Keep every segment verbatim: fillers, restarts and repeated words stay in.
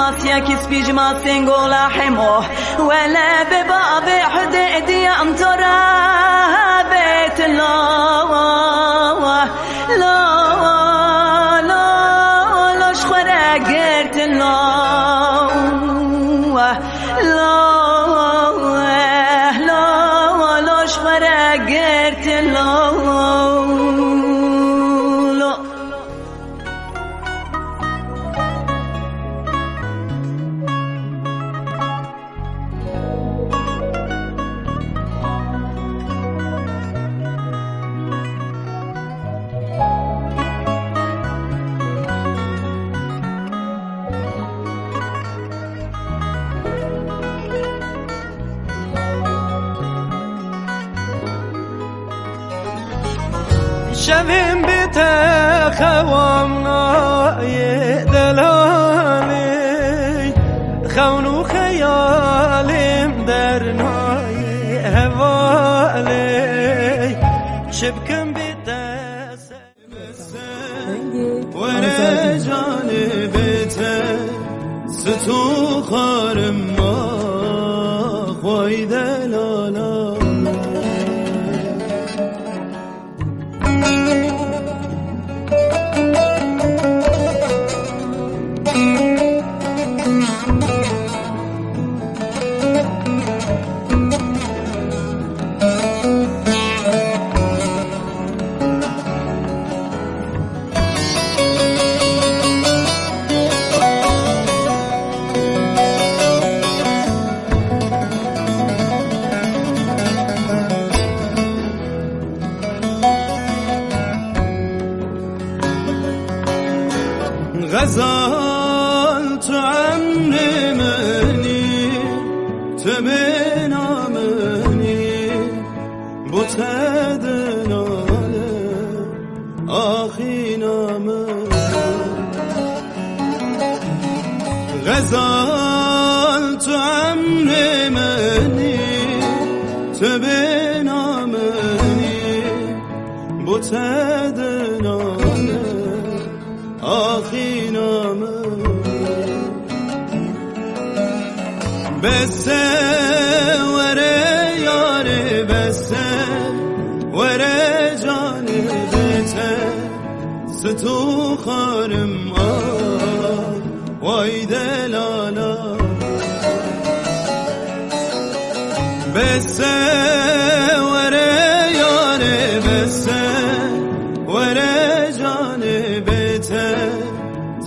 Asya ki spî ji masên gola hemo. Wele bi babê hudê diyan to re bêt lo, lo, lo, lo, ji xwe re girt lo, lo, lo, lo, ji xwe re girt lo, lo. Şevên bê te xewa min nayê delalê, xewn û xeyalê min dernayê hevalê. Çi bikim bê te se-, were canê bê te, stûxarim ma xwey delala. Xezal, tu emrê min î, tu bêhna min î, bo te dinale axîna min. Xezal, tu emrê min î, tu bêhna min î, bo te dinale axîna min. Bes e, were yarê, bes e, were canê bê te, stûxarim a, way delala. Bes e, were yarê, bes e, were canê bê te,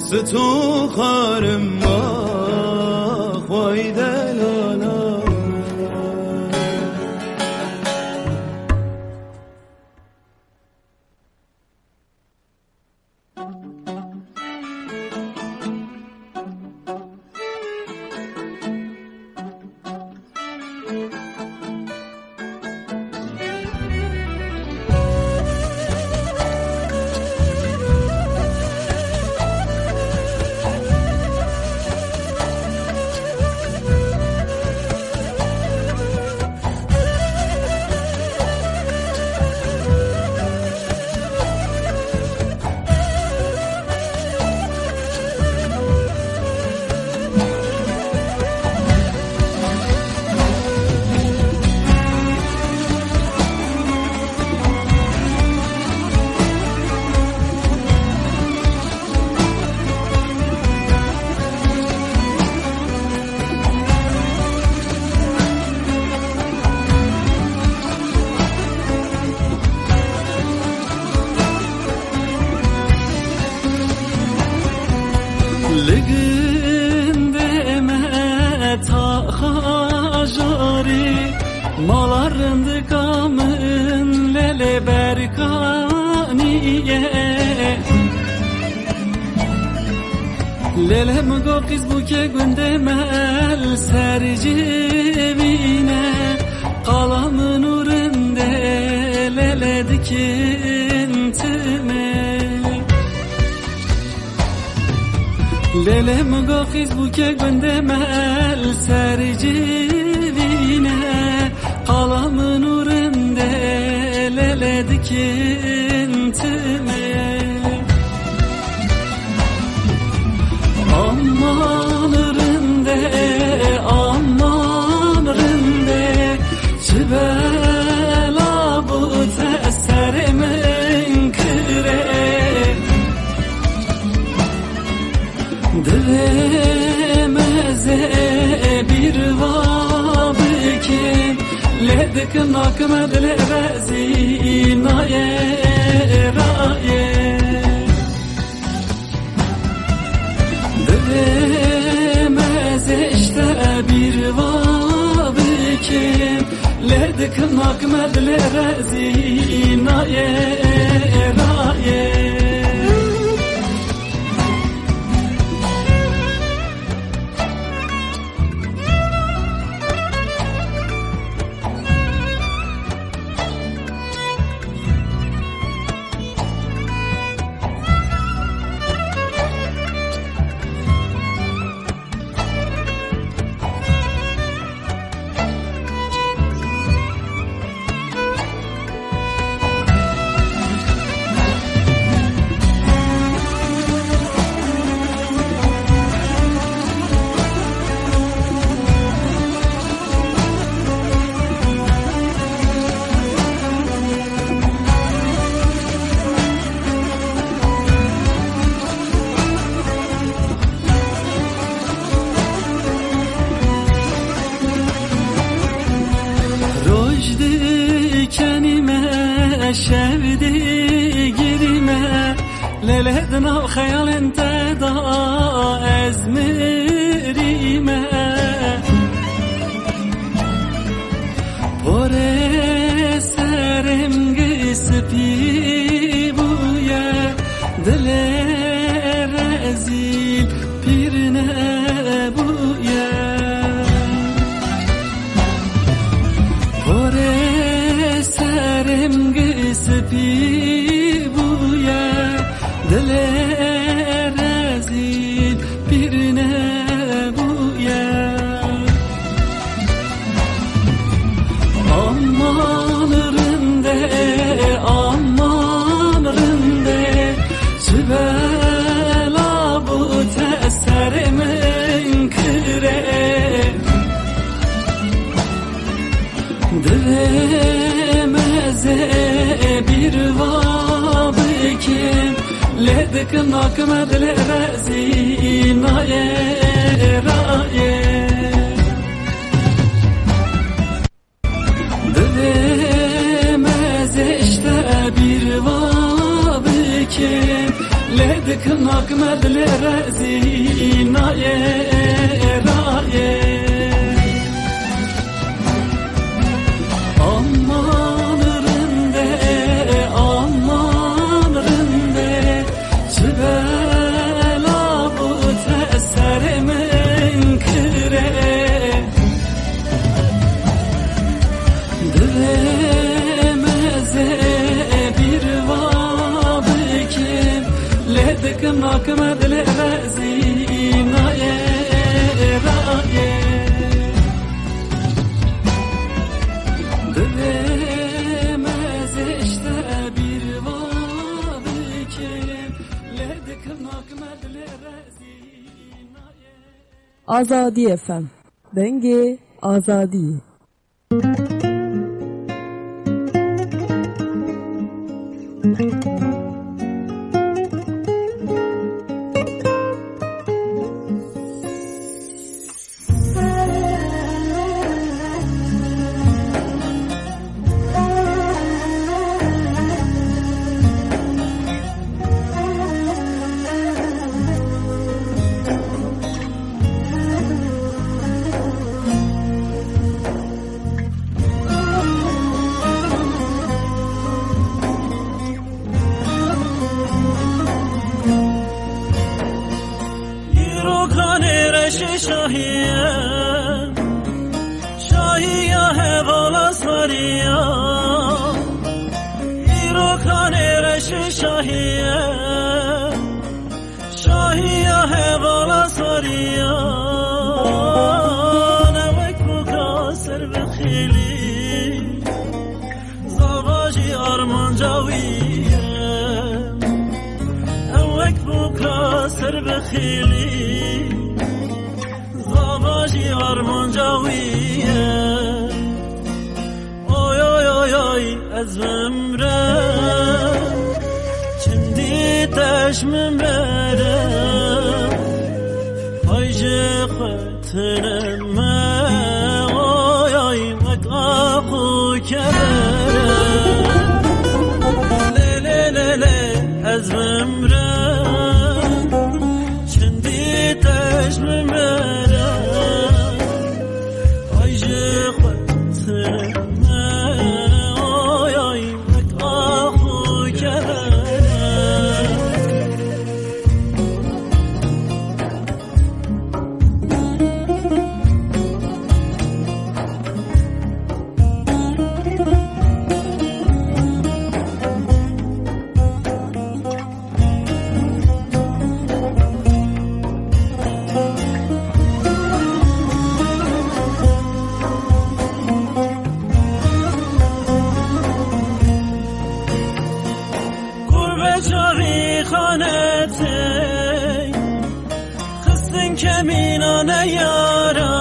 stûxarim a, xwey delala. Li gundê me taxa jarî, mala rindika min lê lê berkanî ye. Lê lê min got qîz bûkê gundê me li ser civîne. Qala min û rindê lê lê dikin timê. Lê lê min got qîz bûkê gundê me li ser civîne. Qala min û rindê lê lê dikin timê. Aman Dikin nakime dilê rezî nayê rayê. Dilê me zê işte bir va bikin. Lê dikin nakime dilê rezî nayê rayê. Roj dikenîme, şev digirîme, lê lê di nav xeyalên te de ez mirîme. Porê serê min gi spî bûye, dilê rezîl pîr nebûye. Porê serê min gi spî bûye, dilê rezîl pîr nebûye. Aman rindê, aman rindê, çi bela bû te serê min kirê. Dilê me zê bir va bikin, lê dikin nakime dilê rezî nayê rayê. Dilê me zê işte bir va bikin, lê dikin nakime dilê rezî nayê rayê. Aman rindê, aman rindê, çi bela bû te serê min kirê. Dilê me zê bir va bikin, lê dikin nakime dilê rezî nayê rayê. Dilê me zê işte bir va bikin, lê dikin nakime dilê rezî nayê. Azadî F M. Dengê Azadî. Îro kanê reşê şahî ye, şahî ya hevala sarî ya. Îro kanê reşê şahî ye, şahiya hevala sariya, ne wek bûka ser bi xêlî, zava jî armanca wî ye. Ne wek bûka ser bi xêlî, zava jî armanca wî ye. Oy, oy, oy, oy, ez bimrim, çimdî te ji min berim. Pay ji xwe tune me, oy, oy, wek axû Ji xwe tine, oy, oy, wek ax û kevere. Gurbet çavî xanetê xistin kemîna neyara.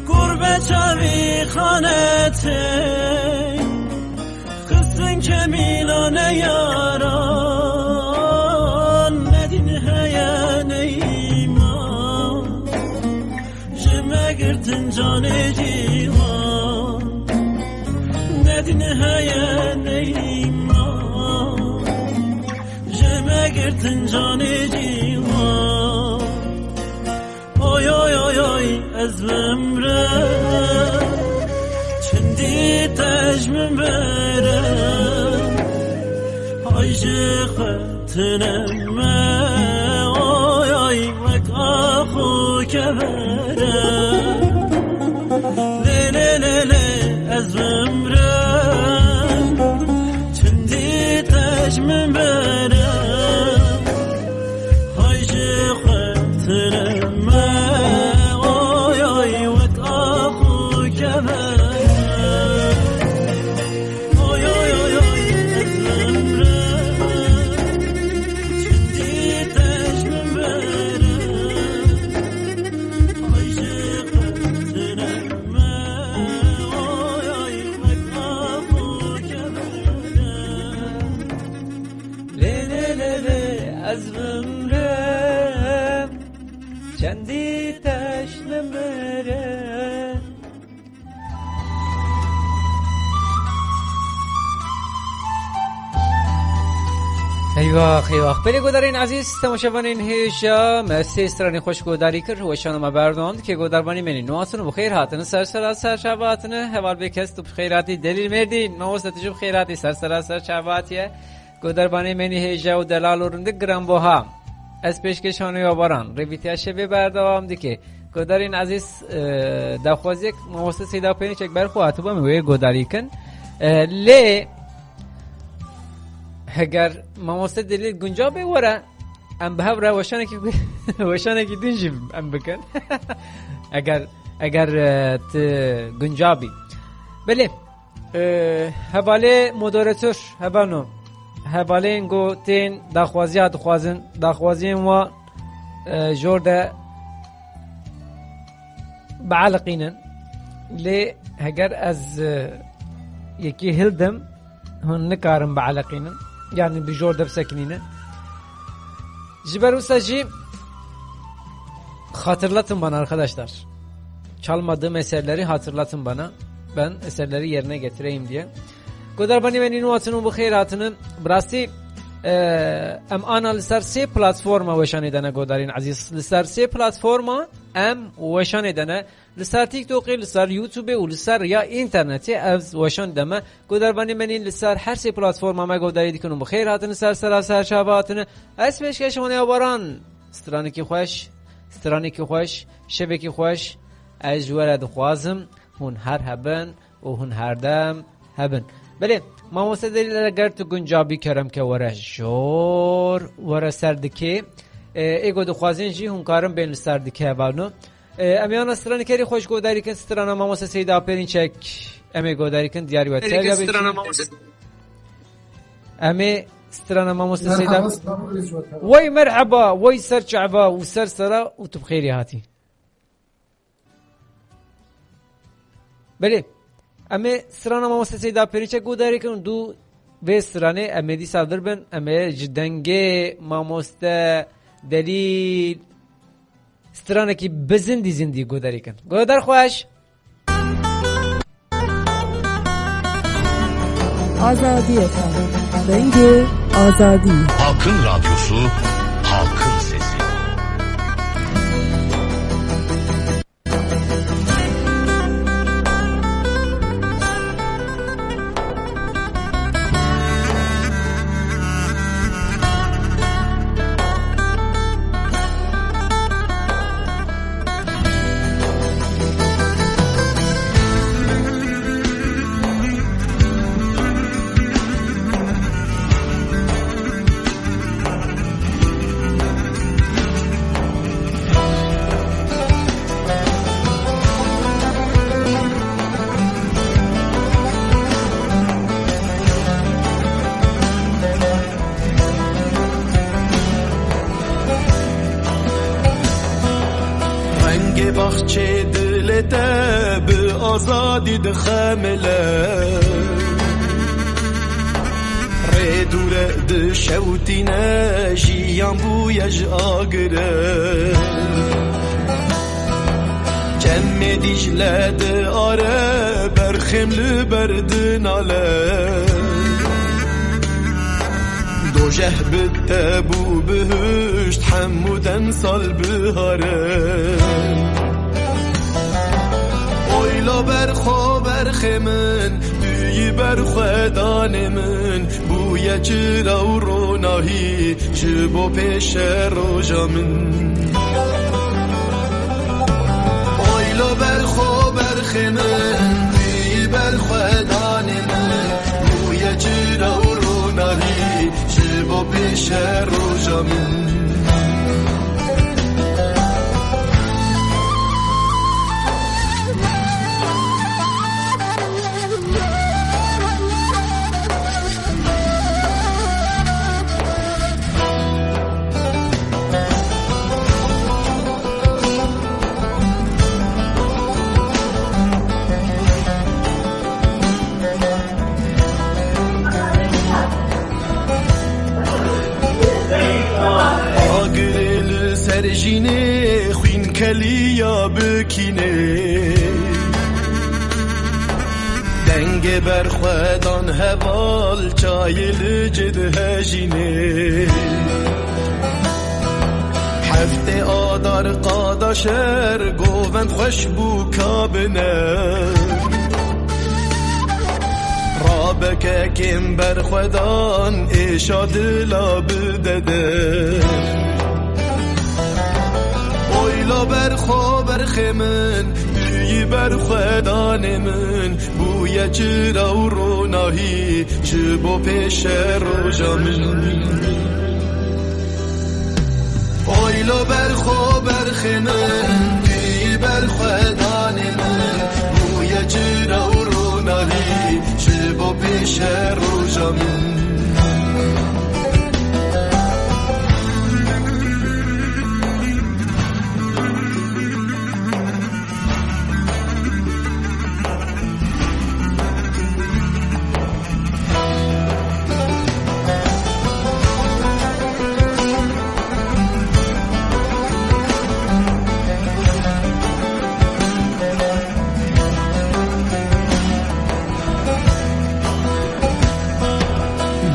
Gurbet çavî xanetê xistin kemîna neyaran, nedîn heye neyma. Ji me girtin canê cîwan, nedîn heye neyma. Ji me girtin canê cîwan. Oy, oy, oy, oy, ez bimrim. Çendî te ji min bere. Hay ji xwe tine me. Oy, oy, wek ax û kevere. Lê, lê, lê, lê, ez bimrim. Çendî te ji min bere. Hay ji xwe tine me, oy, oy, wek ax û kevere. Oy, oy, oy, oy, ez bimrim, çendî te ji min bere. Hay ji xwe tine me, oy, oy, wek ax û kevere. Lê, lê, lê, lê, ez bimrim. Çendî te ji min bere. Eyvah, eyvah. Belê guhdarên ezîz, temaşevanên hêja, me sê stranê xweş guhdarî kir, weşana me berdewam dike, guhdarvanê me nî nû hatin û bi xêr hatin, ser sera ser çava hatine, heval bê kes tu bi xêr hatî Delîl Mêrdîn, mamoste tu jî bi xêr hatî, ser sera ser çava hatiye. Guhdarvanê me nî hêja û delal û rindik giranboha. Ez pêşkêşanê we baran. Rêvîtiya şevê berdewam dike. Guhdarên ezîz, e, daxwaziyek mamoste Seyda Pênîçek ber xwe hatibû, em ê wê guhdarî kin. E, lê heger mamoste Delîl guncav bê were, em bi hev re weşanekî, weşanekî din jî em bikin. Eger, eger, e, tu guncav bî. Belê. Ee, hevalê moderator, hevano. Hevalên ku tên daxwaziya dixwazin, daxwaziyên wa, e, jor de bieliqînin. Lê heger ez, e, yekî hildim, hûn nikarin bieliqînin. Yani bi jor de bisekinînin. Ji ber wisa jî hatırlatın bana arkadaşlar. Çalmadığım eserleri hatırlatın bana. Ben eserleri yerine getireyim diye. Guhdarvanê me nî nû hatin û bi xêr hatine. Bi rastî, e, em ana li ser sê platforma weşanê de ne guhdarên ezîz. Li ser sê platforma em weşanê de ne. Li ser TikTokê, li ser YouTubeê û li ser riya înternetê ez weşan deme. Guhdarvanê me nî li ser her sê platforma me guhdarî dikin û bi xêr hatin, li ser sera ser çava hatine. Ez pêşkêşvanê we baran. Stranekî xweş, stranekî xweş, şevekî xweş. Ez ji we re dixwazim, hûn her hebin û hûn herdem hebin. Belê, mamoste Delîl, eger tu guncav bî kerem ke were jor, were ser dikê. E, ê ku dixwazin jî hûn karin bên li ser dikê hevalno. E, em ê ana stranikerî xweş guhdarî kin, strana mamoste Seyda Perinçek. Em ê guhdarî kin, diyarî we tevya bê. Em ê strana mamoste Seyda. Merhaba, selamun aleyküm. Wey merheba, wey ser çava û ser sera û tu bi xêrî hatî. Belê. Em ê strana mamoste Seyda Perinçek guhdarî kin û dû vê stranê em ê dîsa vir bin, em ê ji dengê mamoste Delîl stranekî bi zindî zindî guhdarî kin. Guhdar xweş. Azadî F M. Dengê Azadî. Halkın Radyosu, Halkın Sesi. Azadî dixemile. Rê dûre dişewtîne, jiyan bûye ji agire. Çemê Dîcle diare, berxêm li ber dinale. Dojeh bi te bû bihişt, hemû demsal bihare. Oylo berxwe berxê min, tu yî berxwedanê min, bûye çira û ronahî ji bo pêşe roja min. Oylo berxwe berxê min, tu yî berxwedanê min, bûye çira û ronahî ji bo pêşe roja min. Agirê li ser jînê xwîn keliya bikînê. Dengê berxwedan heval çayê li cê dihejînê. Heftê adar qada şer govend xweş bû kabine. Rabeke kêm berxwedan êşa dila bidede. Oylo berxwe berxê min, tu yî berxwedanê min, bûye çira û ronahî ji bo pêşe roja min. Oylo berxwe berxê min, tu yî berxwedanê min, bûye çira û ronahî ji bo pêşe roja min.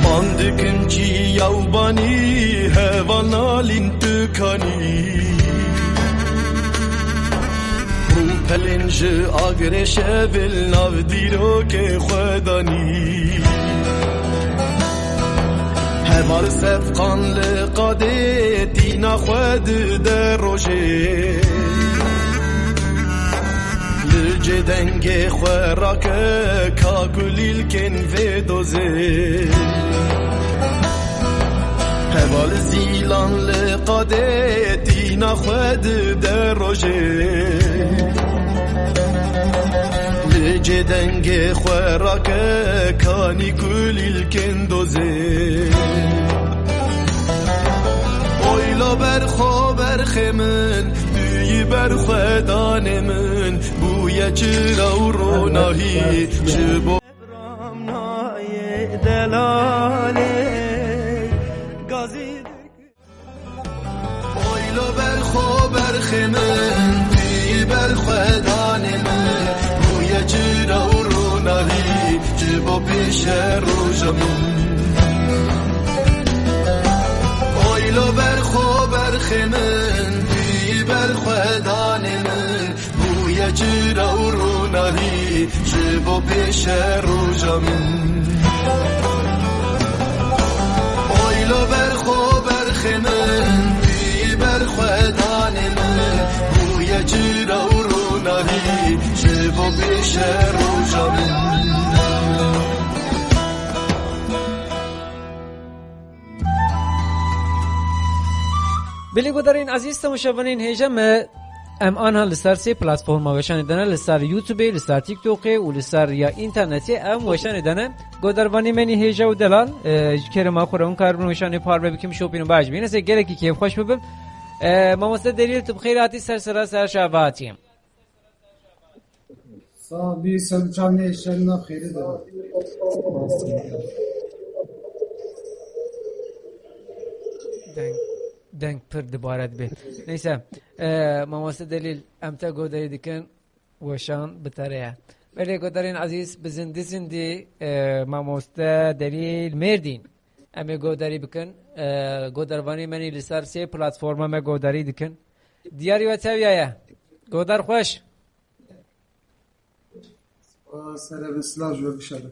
Bandikin çiya û banî heval nalîn tu kanî. Rûpelên ji agirê şevil nav dîrokê xwe danî. Heval sefqan li qadê tîna xwe dide rojê. Li cê dengê xwe rake ka kulîlkên vê dozê. Heval zîlan li qadê tîna xwe dide rojê. Li cê dengê xwe rake kanî kulîlkên dozê. Oylo berxwe berxê min, tu yî berxwedanê min, bûye çira û ronahî ji bo. Ramnayê delalê gazî. Oylo berxwe berxê min, tu yî berxwedanê min, bûye çira û ronahî ji bo pêşe roja min. Oylo berxwe berxê min, tu yî berxwedanê min, bûye çira û ronahî ji bo pêşe roja min. Oylo berxwe berxê min, tu yî berxwedanê min, bûye çira û ronahî ji bo pêşe roja min. Belê guhdarên ezîz, temaşevanên hêja me, em anha li ser sê platforma weşanê dene, li ser YouTubeê, li ser TikTokê û li ser ya înternetê em weşanê dene. Guhdarvanê me nî hêja û delal, e, ji kerema xwe re hûn karibin weşanê parve bikin, bişopînin û baş bibin. Ez ê gelekî kêfxweş bibim. E, mamoste Delîl, tu bi xêr hatî ser sera ser şava hatî. Sağ ol, bir sen çan ne işlerine xeyri de. Deng, deng pir dibare dibe. Neyse, e, mamoste Delîl, em te goderî dikin, weşan bi te re ye. Belê godarên ezîz, bi zindî zindî, e, mamoste Delîl Mêrdîn. Em ê godarî bikin. E, godarvanê me nî li ser sê platforma me godarî dikin. Diyarî we teviya ye. Godar xweş. Aa, serê silav ji we bişere.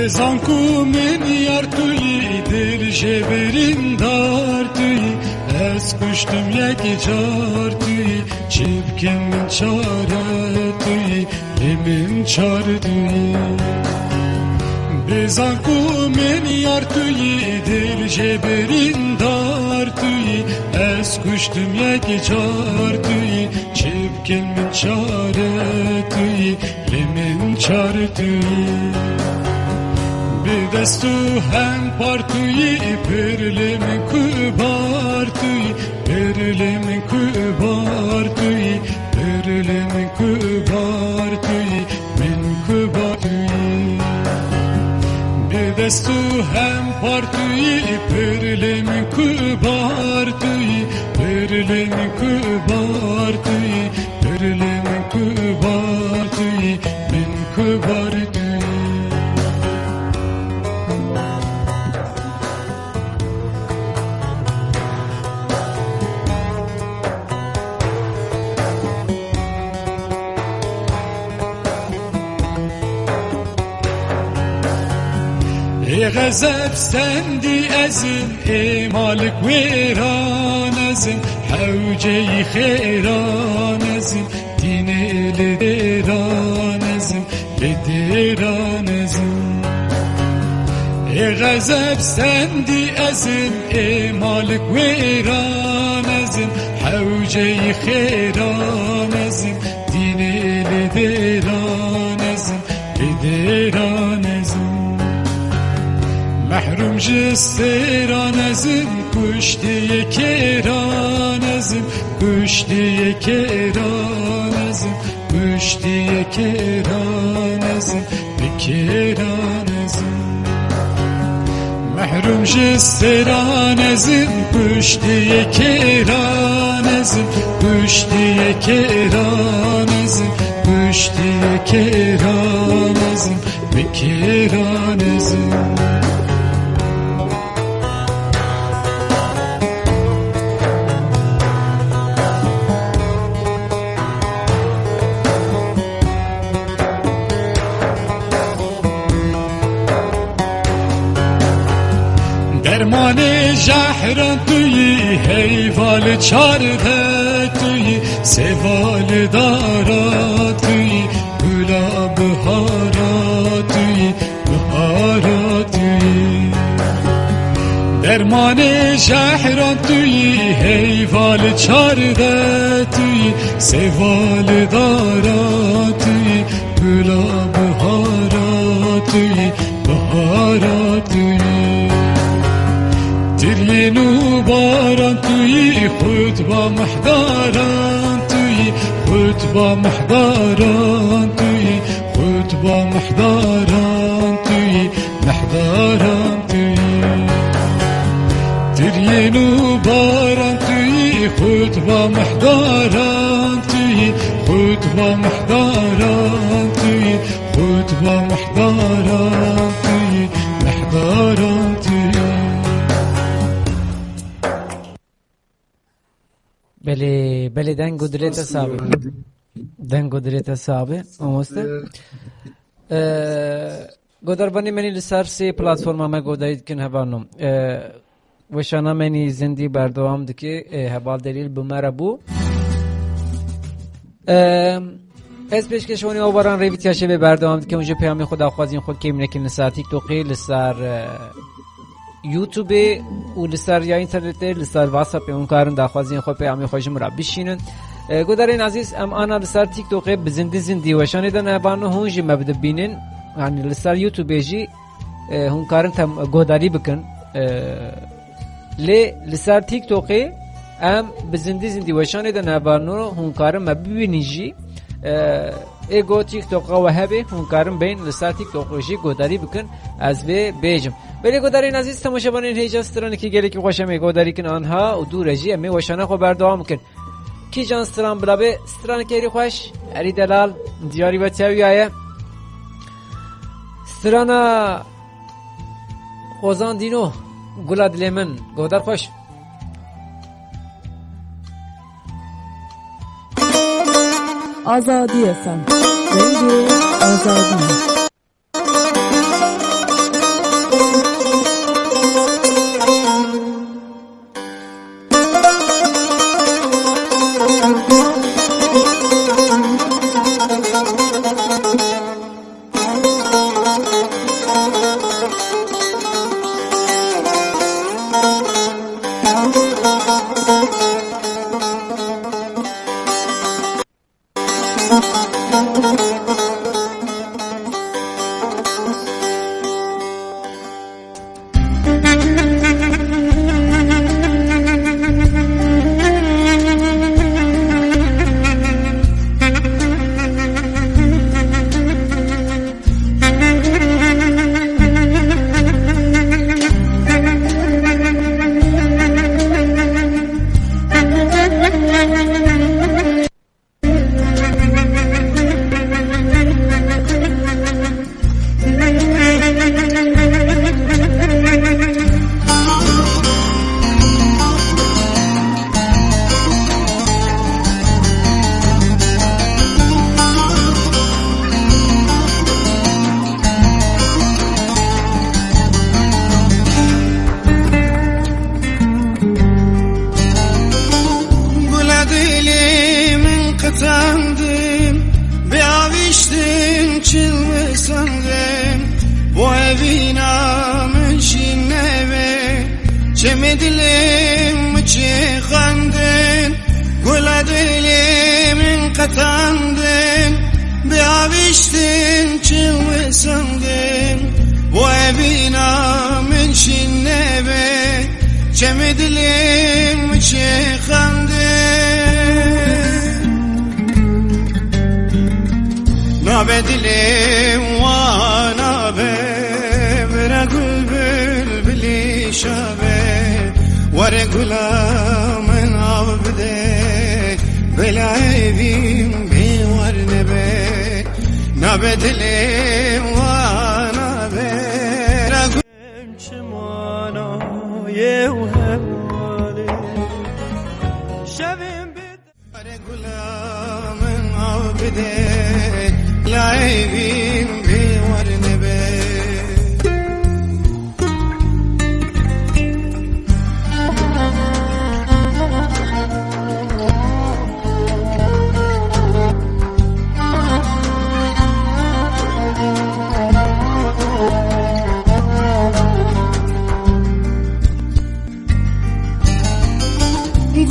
Bizan ku min yar tu yî, dil jê birîndar tu yî, ez kuştim yek car tu yî, çi bikim min çare tu yî, lê min çar tu yî. Bizan ku min yar tu yî, dil jê birîndar tu yî, ez kuştim yek car tu yî, çi bikim min çare tu yî, lê min çar tu yî. Bi dest û hempar tu yî, pir lê min kubar tu yî, pir lê min kubar tu yî, pir lê min kubar tu yî, min kubar tu yî. Bi dest û hempar tu yî, pir lê min kubar tu yî, pir lê min kubar tu yî, pir lê min kubar tu yî, min kubar tu yî. Ê xezeb stendî ez im, ê malik wêran ez im, hewceyî xêran ez im, dînê li dêran ez im, li dêran ez im. Ê xezeb stendî ez im, ê malik wêran ez im, hewceyî xêran ez im, dînê li dêran ez im, li dêran ez im. Mehrûm ji stêran ez im, kuştiyê kêran ez im, kuştiyê kêran ez im, kuştiyê kêran ez im, bi kêran ez im. Mehrûm ji stêran ez im, kuştiyê kêran ez im, kuştiyê kêran ez im, kuştiyê kêran ez im, bi kêran ez im. Dermanê jehran tu yî, heyva li çar de tu yî, sêva li dara tu yî, gula bihara tu yî, bihara tu yî. Dermanê jehran tu yî, heyva li çar de tu yî, sêva li dara tu yî, gula bihara tu yî, bihara tu yî. Tirî Ên û baran tu yî, xutba mehdaran tu yî, xutba mehdaran tu yî, xutba mehdaran tu yî, mehdaran tu yî. Tiriyên û baran tu yî, xutba mehdaran tu yî, xutba mehdaran tu yî, xutba mehdaran tu yî, mehdaran tu yî. Belê, belê, deng û dilê te sabe. Deng û dilê te sabe, mamoste. Ee, Godarbanê menî li ser sê platforma me godarî dikin hevalno. Ee, weşana menî zindî berdewam dike, ee, heval Delîl bi me re bû. Ee, ez pêşkêşvanê û baran rêvîtiya şevê berdewam dikim, ji peyamê xwe daxwazîn xwe kêm nekin li ser TikTokê, li ser, ee, YouTubeê û li ser ya înternetê, li ser WhatsAppê hûn karin daxwaziyên xwe, peyamê xwe ji min re bişînin. E, guhdarên ezîz, em ana li ser TikTokê bi zindî zindî weşanê de navano, hûn jî me bidibînin. Yanî li ser YouTubeê jî, e, hûn karin tem guhdarî bikin. E, lê li ser TikTokê em bi zindî zindî weşanê de navano, hûn karin me bibînin jî. E, Ê go TikToka we hebe, hûn karin bên li ser TikTok jî guhdarî bikin, ez vê bêjim. Belê guhdarên ezîz, temaşevanên hêja, stranekî gelekî xweş em ê guhdarî kin anha û dû re jî em ê weşana xwe berdewam bikin. Kîjan stran bila bê, stranekî herî xweş, herî delal, diyarî we tewiya ye. Strana Xozan Dîno, Gula Dilê Min, guhdar xweş. Azadî F M. Rengê Azadî. Gula dilê min qetandin, bi avîştin çil wisandin, bo evîna min şîn nebe, çemê dilê min çêxandin. Gula dilê min qetandin, bi avîştin çil wisandin, bo evîna min şîn nebe, çemê dilê min çêxandin. Nabe dilê wan nabe, bira gul bilbilî şabe, were gula min av bide, bela evîn bêwar nebe. Nabe dilê wan nabe, bira gul çimana yew hewale. Şevên bê Were gula min av bide, layê vîn bêwar nebe.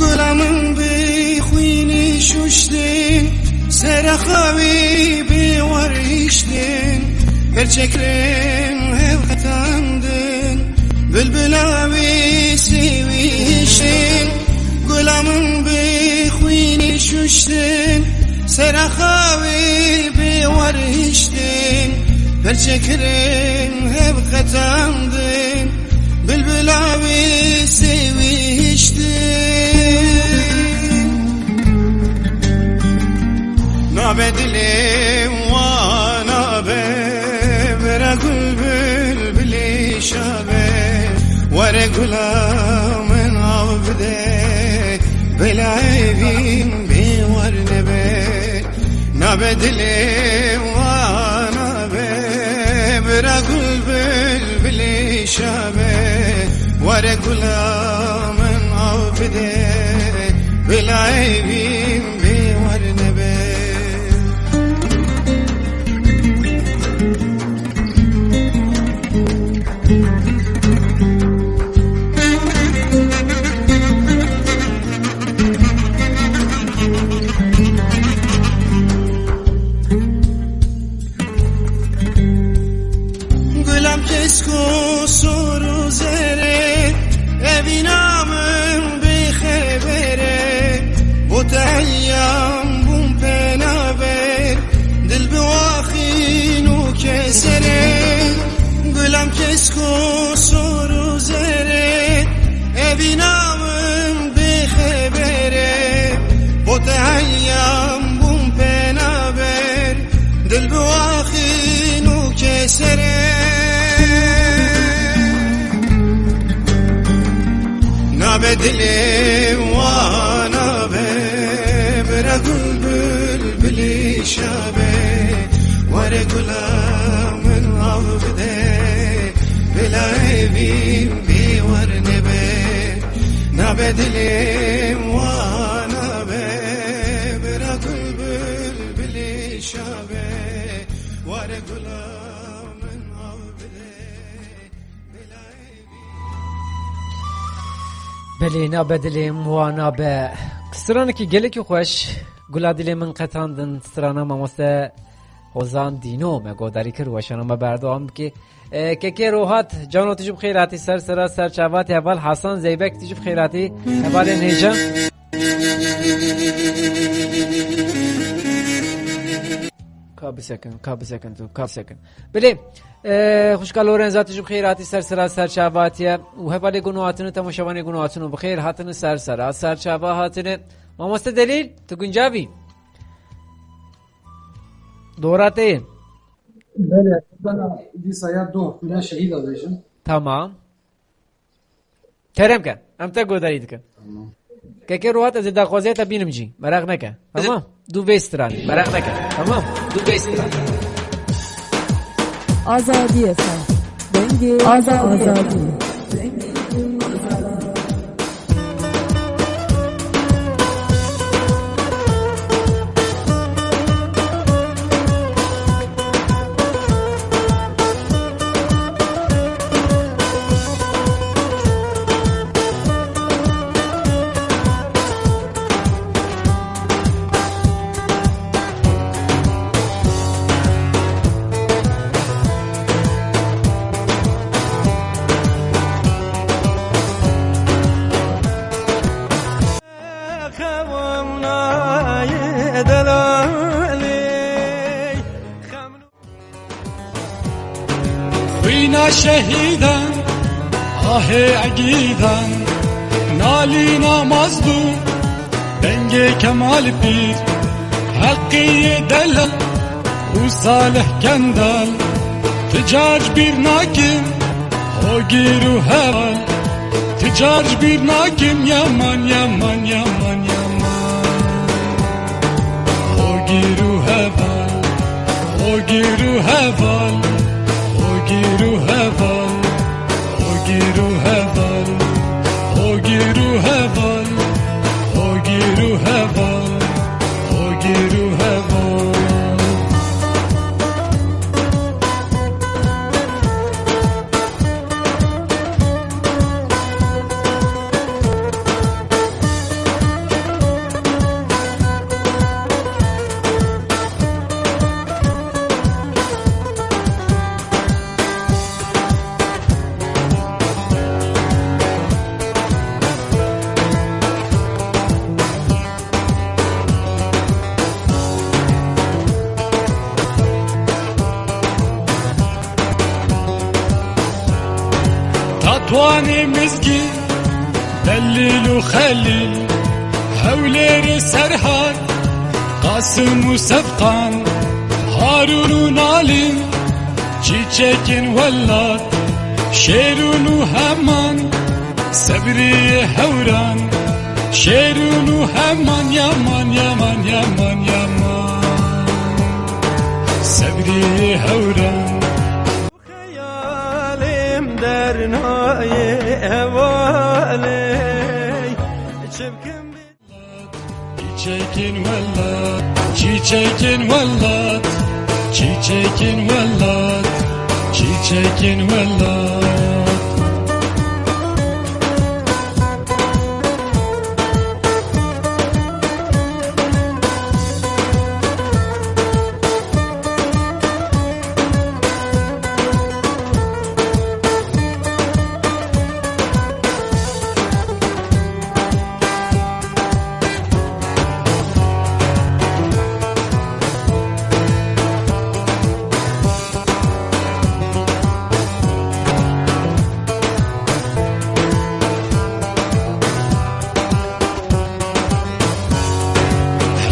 Gula min bi xwînî şuştin, sera xawî bi wariştin, berçekrin hev qetandin, Bilbila wî sêwî hiştin, gula min bi xwînî şuştin, sera xawê bê wer hiştin, perçe kirin hev qetandin, bilbila wî sêwî hiştin. Nabe dilê wan nabe, bira gul bilbilî şabe. Were gula min av bide, bila evîn bê war nebe. Nabe dilê wan nabe, bira gul bilbilî şabe. Were gula min av bide, bila evîn bê war nebe. Gulam kesko sor û zere, evîna min bê xebere, bo te heyam bûm penaber, dil bi waxîn û kesere. Gulam kesko sor û zere, evîna min bê xebere, bo te heyam bûm penaber, dil bi waxîn û kesere. Nabe dilê wan nabe, bira gul bilbilî şabe. Were gula min av bide, bila evîn bê war nebe. Nabe dilê wan nabe, bira gul bilbilî şabe. Were gula min av bide, bila evîn. Belê, nabe dilê wan nabe. Stranekî gelekî xweş, gula dilê min qetandin, strana mamoste Hozan Dîno me godarî kir, weşana me berdewam bike. E, kekê Rohat, cano tu jî bi xêr hatî ser sera ser çavatî heval Hasan Zeybek, tu jî bi xêr hatî hevalên hêja. Ka bisekin, ka bisekin tu, ka bisekin. Bilê, e, xwişka Lorenza tu jî bi xêr hatî ser sera ser çavatiye û hevalê gund hatine, temaşevanê gund hatine bi xêr hatine ser sera ser çava hatine. Mamoste Delîl, tu guncav î? Dora te ye. Belê, bana dîsa ya doh, Xwîna Şehîda bêjin. Tamam. Kerem ke, em te godarî dikin. Tamam. Keke Ruhat, ez ê daxwaziya te bînim jî. Meraq neke. Tamam? Du vê stranî. Meraq neke. Tamam? Du vê stranî. Azadî F M. Dengê Azadî. Xewimnayê delalê, xem Xwîna şehîdan, ahê egîdan, nalîna mazlûm, dengê Kemal Pîr, Heqî yê delal û Salih Kendal. Ti car ji bîr nakim, hogîr û heval. Ti car ji bîr nakim, yaman, yaman, yaman, yaman. Hogîr û heval, hogîr û heval, hogîr û heval, hogîr û heval, hogîr û heval, hogîr û heval, hogîr û heval. Anê Mizgî, Delîl û Xelîl, Hewlêrê Serhat, Qasim û Sevqan, Harûn û Nalîn, Çîçekên Welat, Şêrûn û Heman, Sebrî Hewran, Şêrûn û Heman, Yaman, Yaman, Yaman, Yaman. Sebrî Hewran. Xeyalêm dernayê hevalê, çi bikim bi- Çîçekên welat, çîçekên welat, çîçekên welat, çîçekên welat.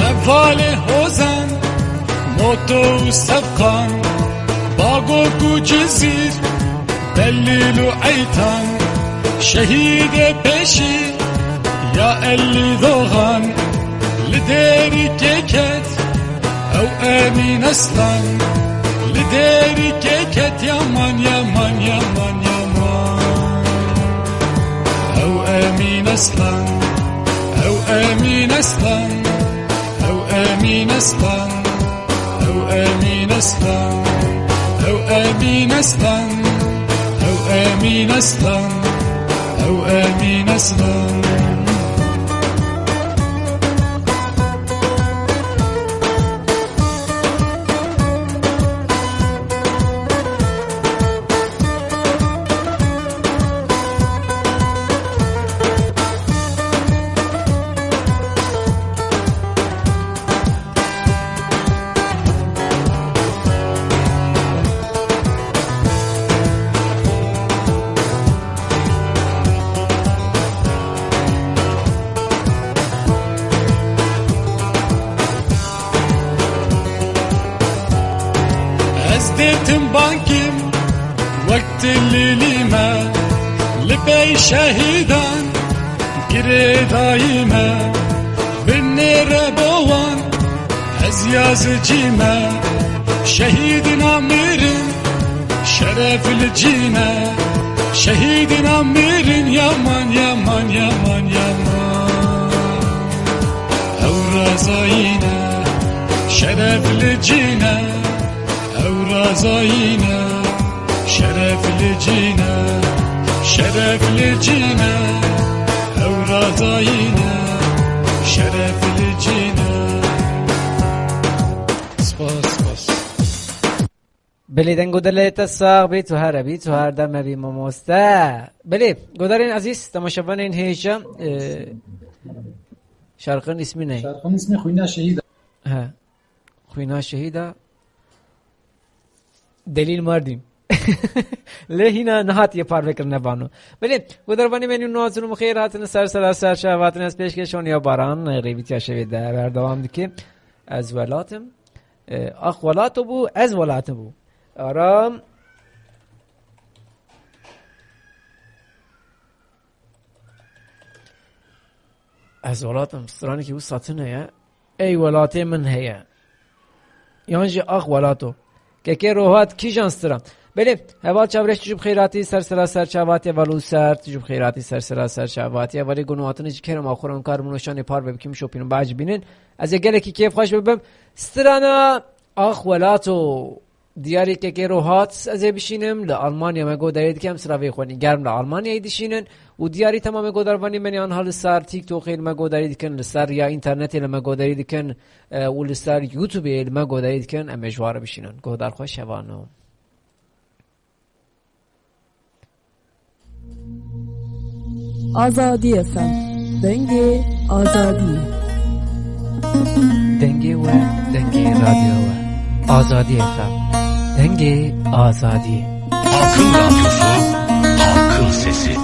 Hevalê Hozan, Moto û Sevqan, Bagok û Cizîr, Delîl û Eytan, Şehîdê Pêşî, ya Elî Dogan, li Dêrikê ket, ew Emîn Eslan, li Dêrikê ket, Yaman, Yaman, Yaman, Yaman. Ew Emîn Eslan, ew Emîn Eslan, ew Emîn Eslan, ew Emîn Eslan, ew Emîn Eslan, ew Emîn Eslan, ew Emîn Eslan. Ez dêtim bankim wek tilîlî me, li pey şehîdan girêdayî me. Binêre bo wan ez yazicî me. Şehîdina mirin şeref li cî ne. Şehîdina mirin yaman, yaman, yaman, yaman. Ew razayî ne, şeref li cî ne. Ew razayî ne, şeref li cî ne, şeref li cî ne. Ew razayî ne, şeref li cî ne. Spas, spas. Belê, deng û dilê te sax bî, tu here bî, tu her deme bî mamoste. Belê, godarên ezîz, temaşevanên hêja, e, şarkının ismi ne? Şarkının ismi Xwîna Şehîd. He. Xwîna Şehîda. Delîl Mardîn. Lê hîna nehatiye parvekirin vano. Belê, godarvanê me nû nazir û xêr hatin ser sera ser çav hatin ez pêşkêş wan ya Baran, rêvîtiya şevê de berdewam dike. Ez welatim. E, ax welato bû, ez welatim bû. Aram. Ez welatim, stranekî wisa tune ye. Ey welatê min heye. Yan jî ax welato. Kekê Rohat kîjan stran? Belê, heval çavreş tu ji bi xêratî ser sera ser çavatiye valo ser, tu ji bi xêratî ser sera ser çavatiye. Valê gunû hatine ji kerem axuran kar min şanê parve bikim şopînin baş bînin. Ez ê gelekî kêfxweş bibim. Strana ax welato. Diyarê kekê ro hat, ez ê bişînim, li Almanya me godarî dikim, sira vê xwenî germ li Almanyayê dişînin û diyarî temamê godarvanê me niha li ser TikTokê li me godarî dikin, li ser ya înternetê li me godarî dikin, e, û li ser YouTubeê li me godarî dikin, em ê ji wan re bişînin. Guhdar xweş, hevano. Azadî F M. Dengê Azadî. Dengê we, dengê radyoya we. Azadî F M. Dengê Azadî. Halkın Radyosu, halkın Sesi.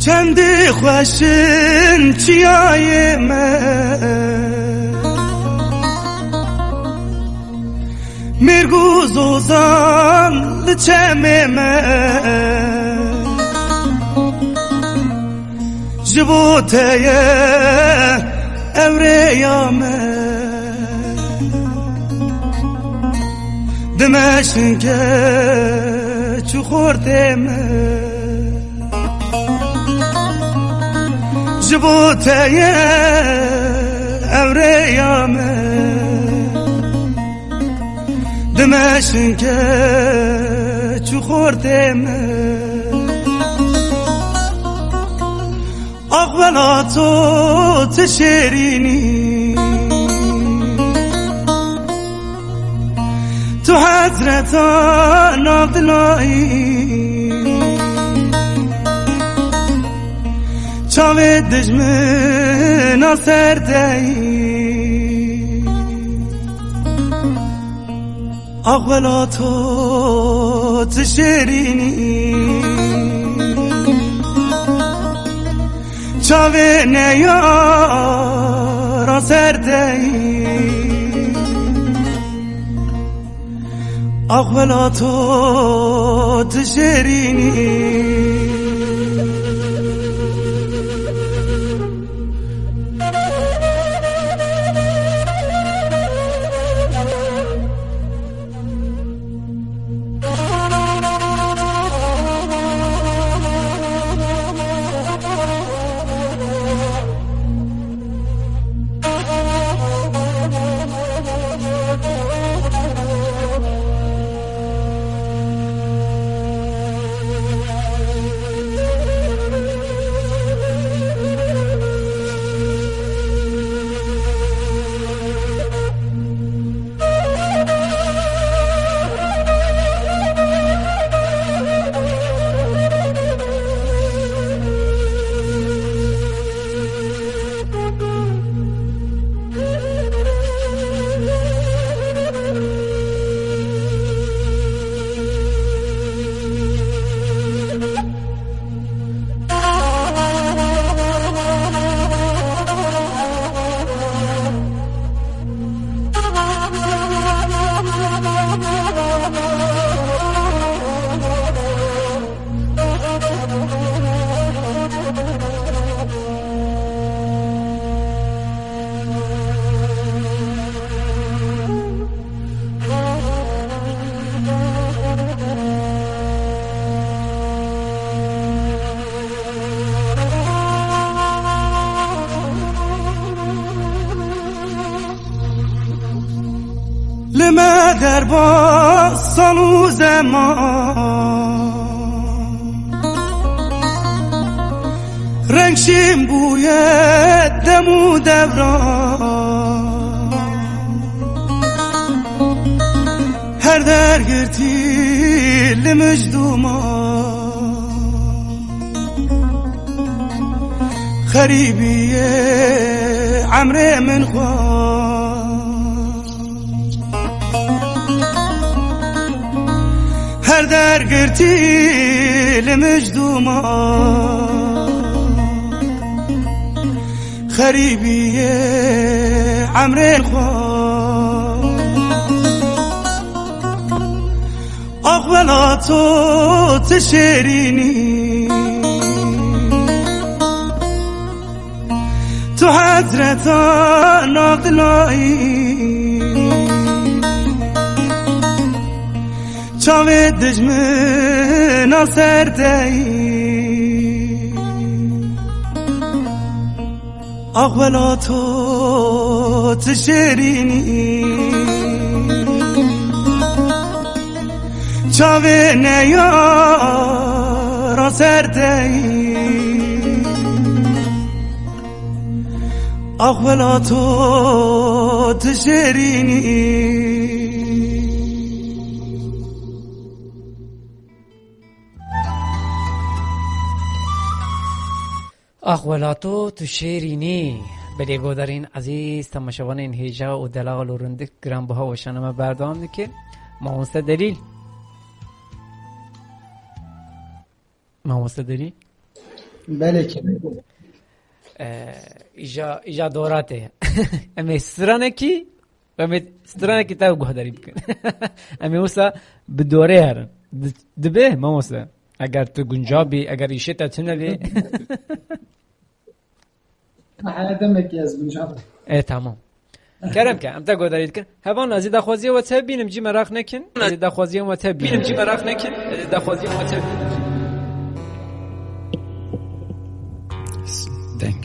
Çendî xweş in çiyayê me, mêrg û zozan li çemê me. Ji bo te ye ew rêya me, dimeşin keç û xortê me. Ji bo te ye ew rêya me, dimeşin keç û xortê me. Ax welato ti şêrînî, tu hezreta nav dilayî, çavê dijmina ser deyî. Ax welato ti şêrînî, çavê neyara ser deyî. Ax welato ti şêrînî. Li me derbas sal û zeman, reng şîn bûye dem û devran. Her der girtî li mij dûman. Xerîbiyê emrê min xwe her dergirtî li mij dûma. Xerîbiyê emrê xwe Ax welato ti şêrînî, tu hezreta navdilayî, çavê dijmina serdeyî. Ax welato ti şêrînî, çavê neyara serdeyî. Ax welato ti şêrînî. Ax welato tu şêrînî. Belê godarên ezîz, temaşevanên hêja û delal û rindik, giranbiha weşana me berdewam dike. Mamoste Delîl. Mamoste Delîl. Belê ki. Ee, îja, îja dora te. Em ê stranekî Em ê stranekî te guhdarî bikin. Em ê wisa bi dorê herin. Di-, dibe, mamoste? Eger tu guncav bî, eger îşê te tune bê. Heye demekî ez guncav im. E, tamam. Kerem ke, em te guhdarî dikin. Heval, ez ê daxwaziyê we te bînim, cî meraq nekin. Ez ê daxwaziyê we te bînim, cî meraq nekin. Ez ê daxwaziyê we te bînim. Deng.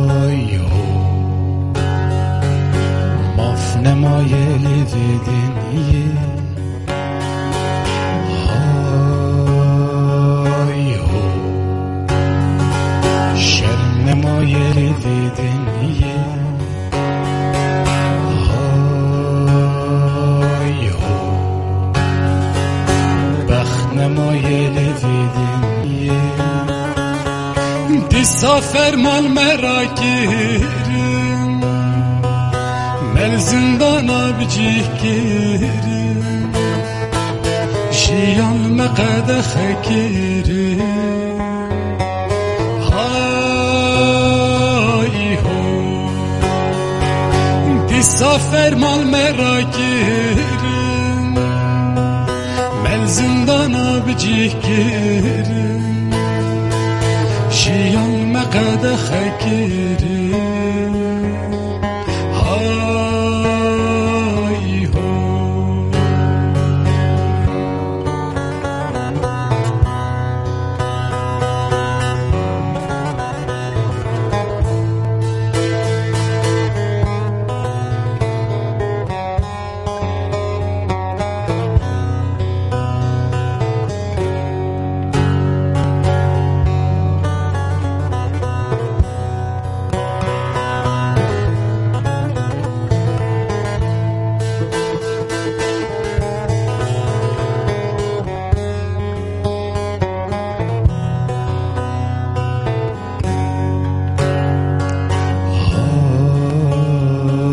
Hay ho, maf nemaye li vê dinyê. Hay ho, şerm nemaye li vê dinyê. Hay ho, bext nemaye li vê dinyê. Dîsa ferman me rakirin, me li zindana bi cih kirin, jiyan me qedexe kirin. Hay ho, dîsa ferman me rakirin, me li zindana bi cih kirin, jiyan me qedexe kirin. Hay ho.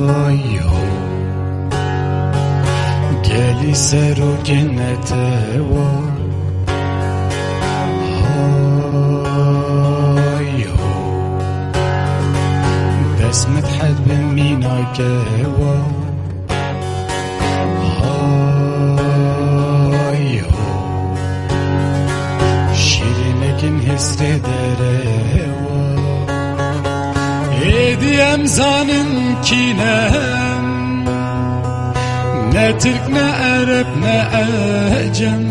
Hay ho, gelî serokê netewa. Hay ho, dest midhed bi mîna kewa. Hay ho, şîrînekin hesrê derewa. Êdî em zanin kî ne em, ne tirk, ne ereb, ne ecem.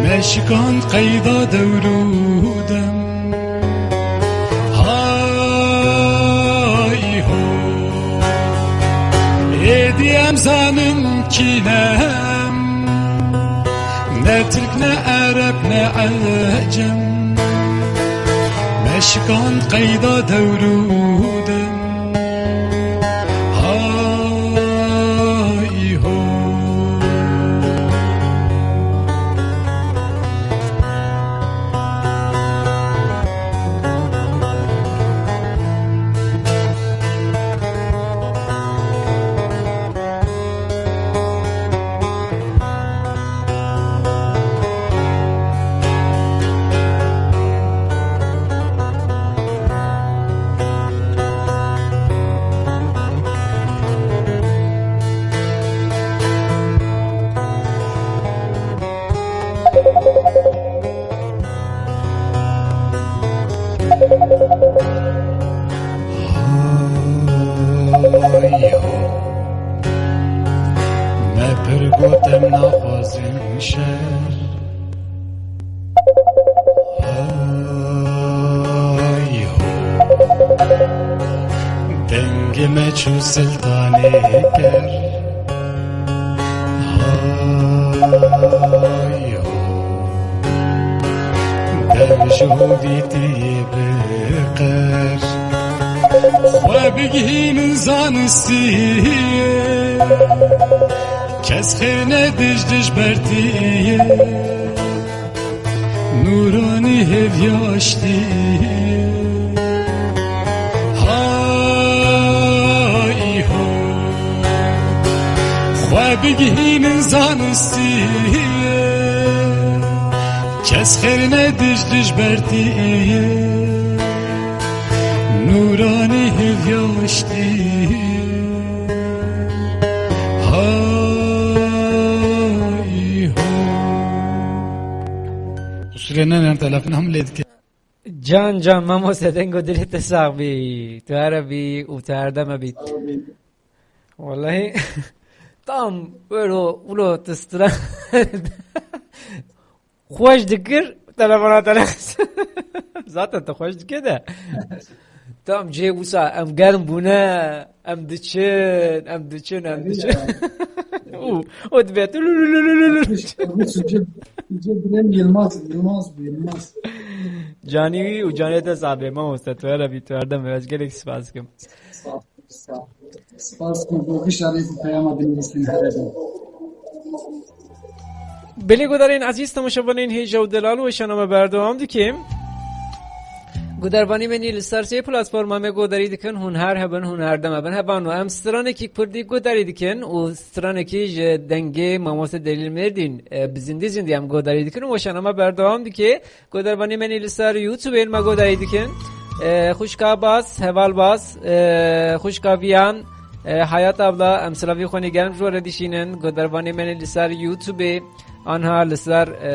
Me şikand qeyda dewr û dem. Hay ho, Êdî em zanin kî ne em, ne Tirk, ne Ereb, ne Ecem. Me şikand qeyda dewr û dem. Hay ho. Hay ho. Me pir got em naxwazin şer. Hay ho. Dengê me çû Siltanê ker. Hay ho. Dem ji hovîtiyê biqer. Xwe bigihînin zanistiyê. Kes xêr nedij dij bertiyê. Nûranî hêviya ştiyê. Hay ho. Xwe bigihînin zanistiyê. Kes xêr nedij dij bertiyê. Nûranî hêviya ştiyê. Hay ho. Qusûrê nenerin, telefon hemû lê dike. Can can, mamoste, dengo dilê te sax bî. Tu here bî û tu herdeme bî. Wellahî, tam wero ulo tu stran xweş dikir, telefona te nexist. Zaten te xweş dike de. Tam cihê wisa em germ bûne, em diçin, em diçin, em diçin. Û, û dibe tu lu lu lu lu lu lu. Yılmaz, Yılmaz bu, Yılmaz. Canî wî û canê te sax be, mamoste, tu here bî, tu herdem be, ez gelek spas dikim. Spas ku bo gişa rê ku peyama binivîsîn here bin. Belê guhdarên ezîz, temaşevanên hêja û delal, weşana me berdewam dikim. Guhdarvanê me nî li ser sê platforma me guhdarî dikin, hûn her hebin, hûn her dem hebin. Hevano, em stranekî kurdî guhdarî dikin û stranekî ji dengê Mamoste Delîl Mêrdîn, e, bi zindî zindî em guhdarî dikin û weşana me berdewam dike. Godarvanê me nî li ser YouTube me godarî dikin. E, xwişka Bas, Heval Bas, e, xwişka Viyan, e, Hayat abla, em silavî xwe nî germ ji we re dişînin. Godarvanê me nî li ser YouTube, anha li ser, e,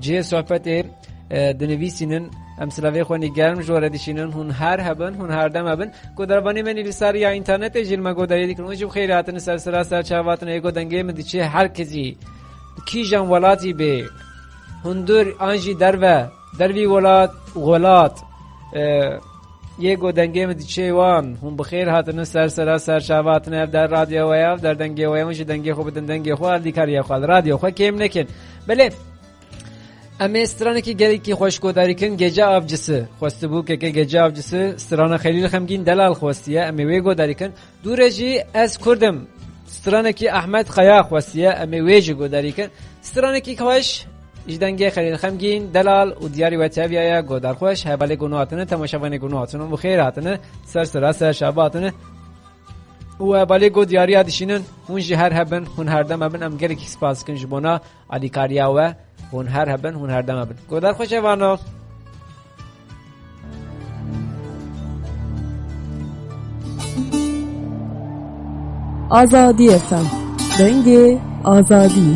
cihê sohbetê, e, dinivîsînin. Em silavê xwe nî germ ji we re dişînin. Hûn her hebin, hûn her dem hebin. Godarvanê me nî li ser ya înternetê jî li me godarî dikin. Hûn jî bi xêrê hatine ser sera ser çava hatine. Êgo dengê min diçe her kesî. Kîjan welatî bê, hundir an jî derve, dervî welat, welat, e, yê ku dengê min diçê wan, hûn bi xêr hatine ser sera ser çava hatine, ev der radyo we ye, ev der dengê we ye, hûn jî dengê xwe bidin dengê xwe, alîkariya xwe li radyo xwe kêm nekin. Belê, em ê stranekî gelekî xweş godarî kin, Gece Avcısı. Xwestibû keke Gece Avcısı, strana Xelîl Xemgîn Delal xwestiye, em ê wê godarî kin. Dûre jî Ez Kurd im. Stranekî Ahmet Kaya xwestiye, em ê wê jî godarî kin. Stranekî xweş, ji dengê Xelîl Xemgîn, Delal û diyarî we teviyaye, godar xweş, hevalê ku nû hatine, temaşevanê ku nû hatine, bi xêr hatine, ser sera ser çava hatine. Û hevalê ku diyariya dişînin, hûn jî her hebin, hûn her dem hebin, em gelekî spas dikin ji bona alîkariya we, hûn her hebin, hûn her dem hebin. Godar xweş hevano. Azadî F M. Dengê Azadî.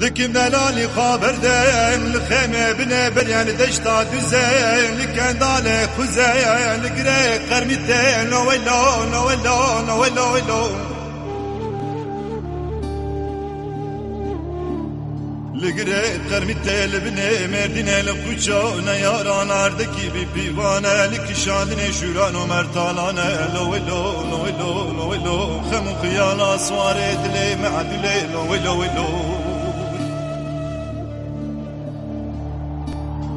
Dikim delalî xwe berdem, li xêmê binê beryen deşta duzên, li kendalê xuzên, li girê qermîtên, lo weylo, lo weylo, lo weylo, weylo. Li girê qermîtê, li binê mêrdînê, li quço neyaran erdekî bî pîvane, li kişandinê şûran û mertalane, lo weylo, lo weylo, lo weylo. Xem û xiyala siwarê dilê me edilê, lo weylo, weylo.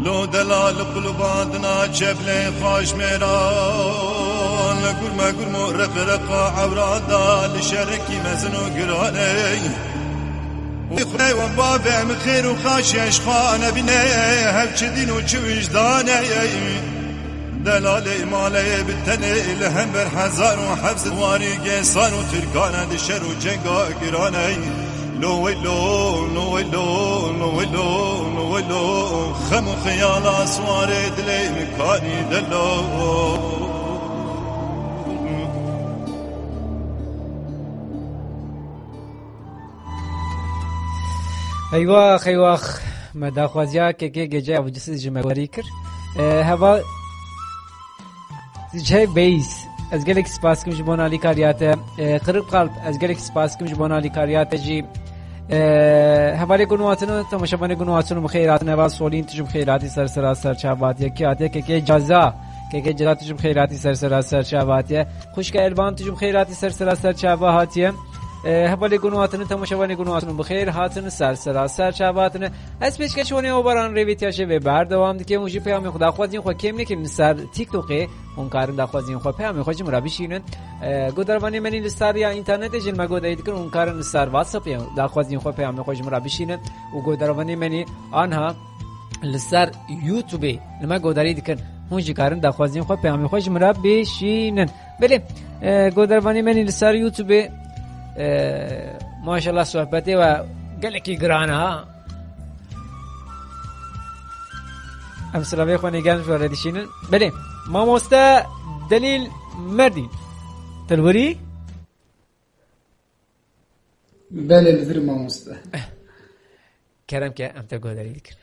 Lo delal li qulubandina çeplê xwe ji mêran, li gurme gurm û reqreqa ewran da, li şerekî mezin û giranê. Wê Xwedê we bavê min xêr û xaşiyên ji xwe nebîne, hev çi dîn û çi wijdanê. Delalê malê bi tenê li hember hezar û heft warî gêsan û tirkane di şer û cenga girane. Lo weylo, lo weylo, lo weylo, lo weylo. Xem û xeyala siwarê dilê min kanî delo. Eywax, eywax. Me daxwaziya kekê geceya Avcısız ji me guherî kir. E, heva D J Base, ez gelek spas kim ji bona alîkariya te. E, Qirib Qalb, ez gelek spas kim ji bona alîkariya te jî. E, hevalê ku nû hatine, temaşevanê ku nû hatine, bi xêr hatin. Heval Solîn, tu jî bi xêr hatî ser sera ser çavatiye. Kê hatiye? Kekê Caza. Kekê Caza, tu jî bi xêr hatî ser sera ser çavatiye. Xwişka Elvan, tu jî bi xêr hatî ser sera ser çava hatiye. E, hevalê ku nû hatine, temaşevanê ku nû hatine, bi xêr hatine ser sera ser çava hatine. Ez pêşkeş wanê û baran rêvîtiya şevê berdewam dikim û ji peyamê xwe daxwaziyên xwe kêm nekin li ser TikTokê. Hûn karin daxwaziyên xwe, peyamê xwe ji min re bişînin. E, godarvanê menî li ser ya înternetê jî li me godarî dikin, hûn karin li ser WhatsAppê daxwaziyên xwe, peyamê xwe ji min re bişînin. Û godarvanê menî anha li ser YouTubeê li me godarî dikin. Hûn jî karin daxwaziyên xwe, peyamê xwe ji min re bişînin. Belê, e, godarvanê menî li ser YouTubeê, e, maşallah sohbetê we gelekî giran e ha. Em silavê xwe nêgen ji we re dişînin. Belê, mamoste Delîl Merdîn. Te li wirî? Belê, li vir mamoste. Kerem ke em te guhdarî dikin.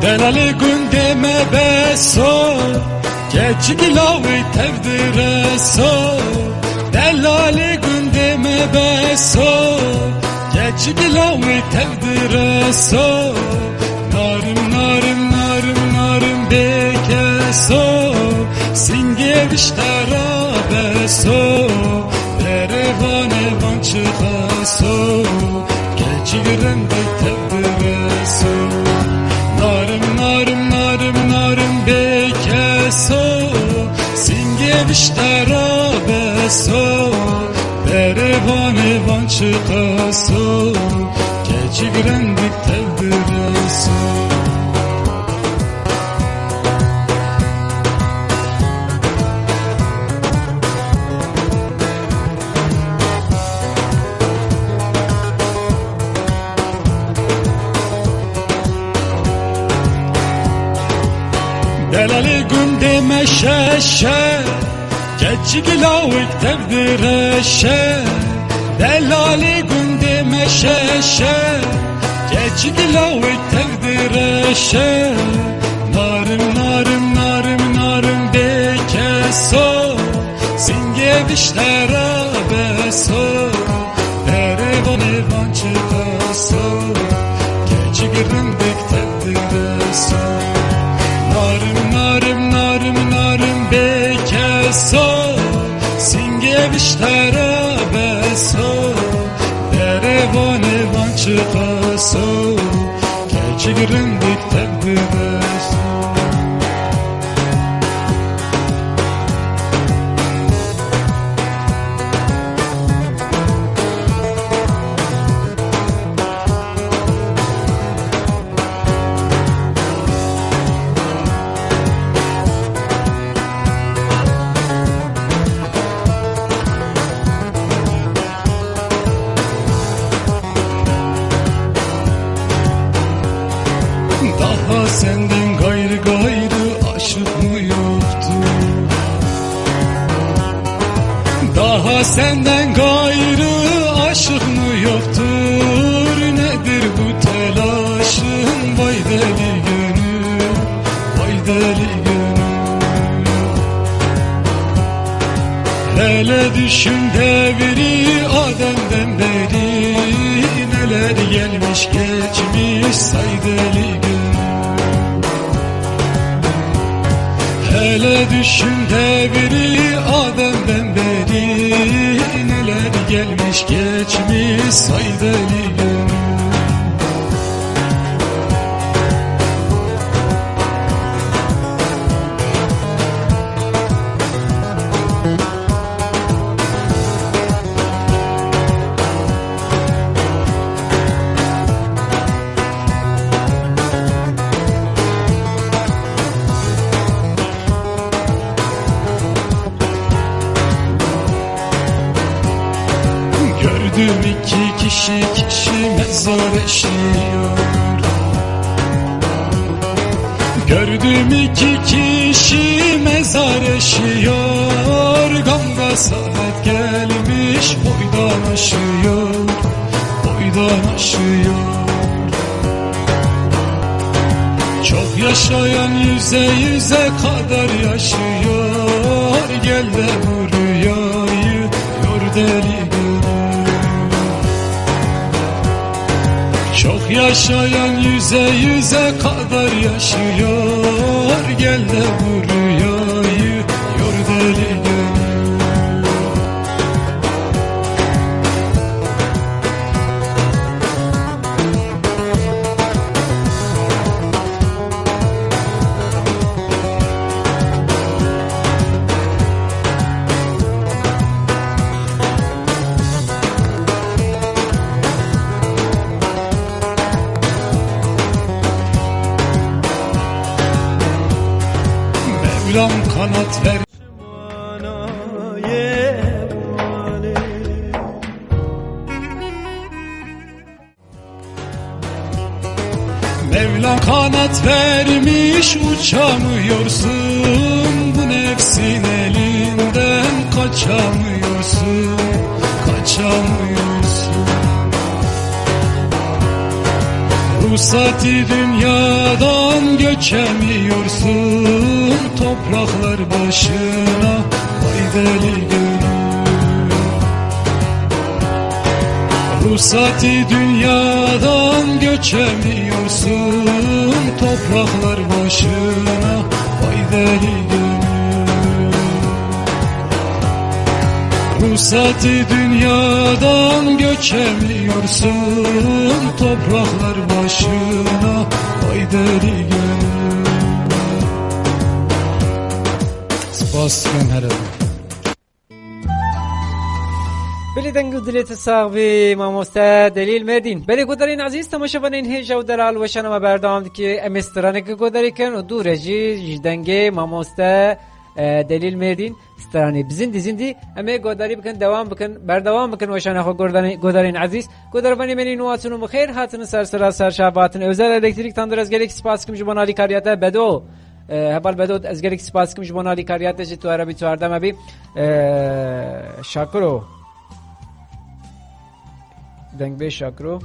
Delalê gundê me beso, keçik lawê tev direso. Delalê gundê me beso, keçik lawê tev direso. Narim, narim, narim, narim bêkeso, singê viştera beso. Berê vanê van çi xeso, keçik rengê tev direso. Narim, narim, narim, narim bêkeso, singê viştera beso. Berê vanê van çi xeso, keçik rengê tev direso. Delalê gundê me şeşe, keçik lawik tev direşe. Delalê gundê me şeşe, keçik lawik tev direşe. Narim, narim, narim, narim bêkeso, singê viştera beso. Berê vanê van çi xeso, keçik rindek tev direso. Narim, narim, narim, narim bêkeso, Viştera beso, derê vanê van çiqaso, keçik rindik tev dibeso. Daha senden gayrı gayrı aşık mı yoktur? Daha senden gayrı aşık mı yoktur? Nedir bu telaşın, vay deli gönül, vay deli gönül? Hele düşün devri Adem'den beri, neler gelmiş geçmiş, say deli gönül. Hele düşün devri Adem'den beri, neler gelmiş geçmiş, say deli gönül. Gördüm iki kişi kişi mezar eşiyor. Gördüm iki kişi mezar eşiyor. Gamda saat gelmiş, boydan aşıyor, boydan aşıyor. Çok yaşayan yüze yüze kadar yaşıyor. Gel de bu rüyayı gör deli gönül. Çok yaşayan yüze yüze kadar yaşıyor. Gel de bu rüyayı gör deli gönül. Mevlam kanat ver. Mevlam kanat vermiş, uçamıyorsun, bu nefsin elinden kaçamıyorsun, kaçamıyorsun. Ruhsati dünyadan göçemiyorsun, topraklar başına, vay deli gönül. Ruhsati dünyadan göçemiyorsun, topraklar başına, vay deli gönül. Ruhsati dünyadan göçemiyorsun, topraklar başına, vay deli gönül. Spas dikim, her Belê deng û dilê tu sax bî, mamoste Delîl Mêrdîn. Belê guhdarên ezîz, temaşevanên hêja û delal, weşana me berdewam dike. Em ê stranekê guhdarî kin û dû re jî ji dengê mamoste, e, Delîl Mêrdîn stranê bi zindî zindî em ê guhdarî bikin, dewam bikin, berdewam bikin weşana xwe guhdarên, guhdarên ezîz. Guhdarvanê me nî nû hatin û bi xêr hatin ser sera ser şav hatin. Özel Elektrik'tan dir ez gelek spas dikim ji bona alîkariya te Bedo. E, heval Bedo, ez gelek spas dikim ji bona alîkariya te jî, tu erebî, tu erdeme bî. E, Şakiro. Dengbêj Şakiro.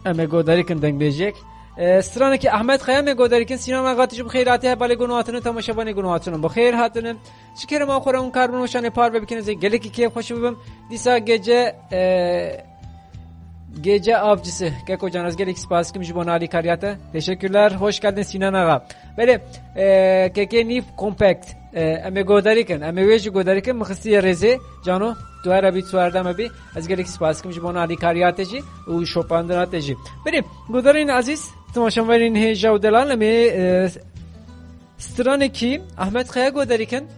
Em ê godarî kin dengbêjiyek. E, stranekî Ahmet Kaya em ê godarî kin. Sînan Axa, tu jî bi xêr hatî, hevalê gunû hatine, temaşevanê gunû hatine bi xêr hatine. Ji kerema xwe re hûn karbin weşanê parve bikin, ez ê gelekî kêfxweş bibim. Dîsa gece, e, Gece Avcısı. Keko can, ez gelek spas dikim ji bo alîkariya te. Teşekkürler. Hoş geldin Sinan Ağa. Belê, e, K K New Compact. E, em ê godarî kin. Em ê wê jî godarî kin. Min xistiye rêzê. Cano, tu here bî, tu herdeme bî. Ez gelek spas dikim ji bo alîkariya te jî û şopandina te jî. Belê, godarên ezîz, temaşevanên hêja û delal, em ê, e, stranekî Ahmet Kaya godarî kin.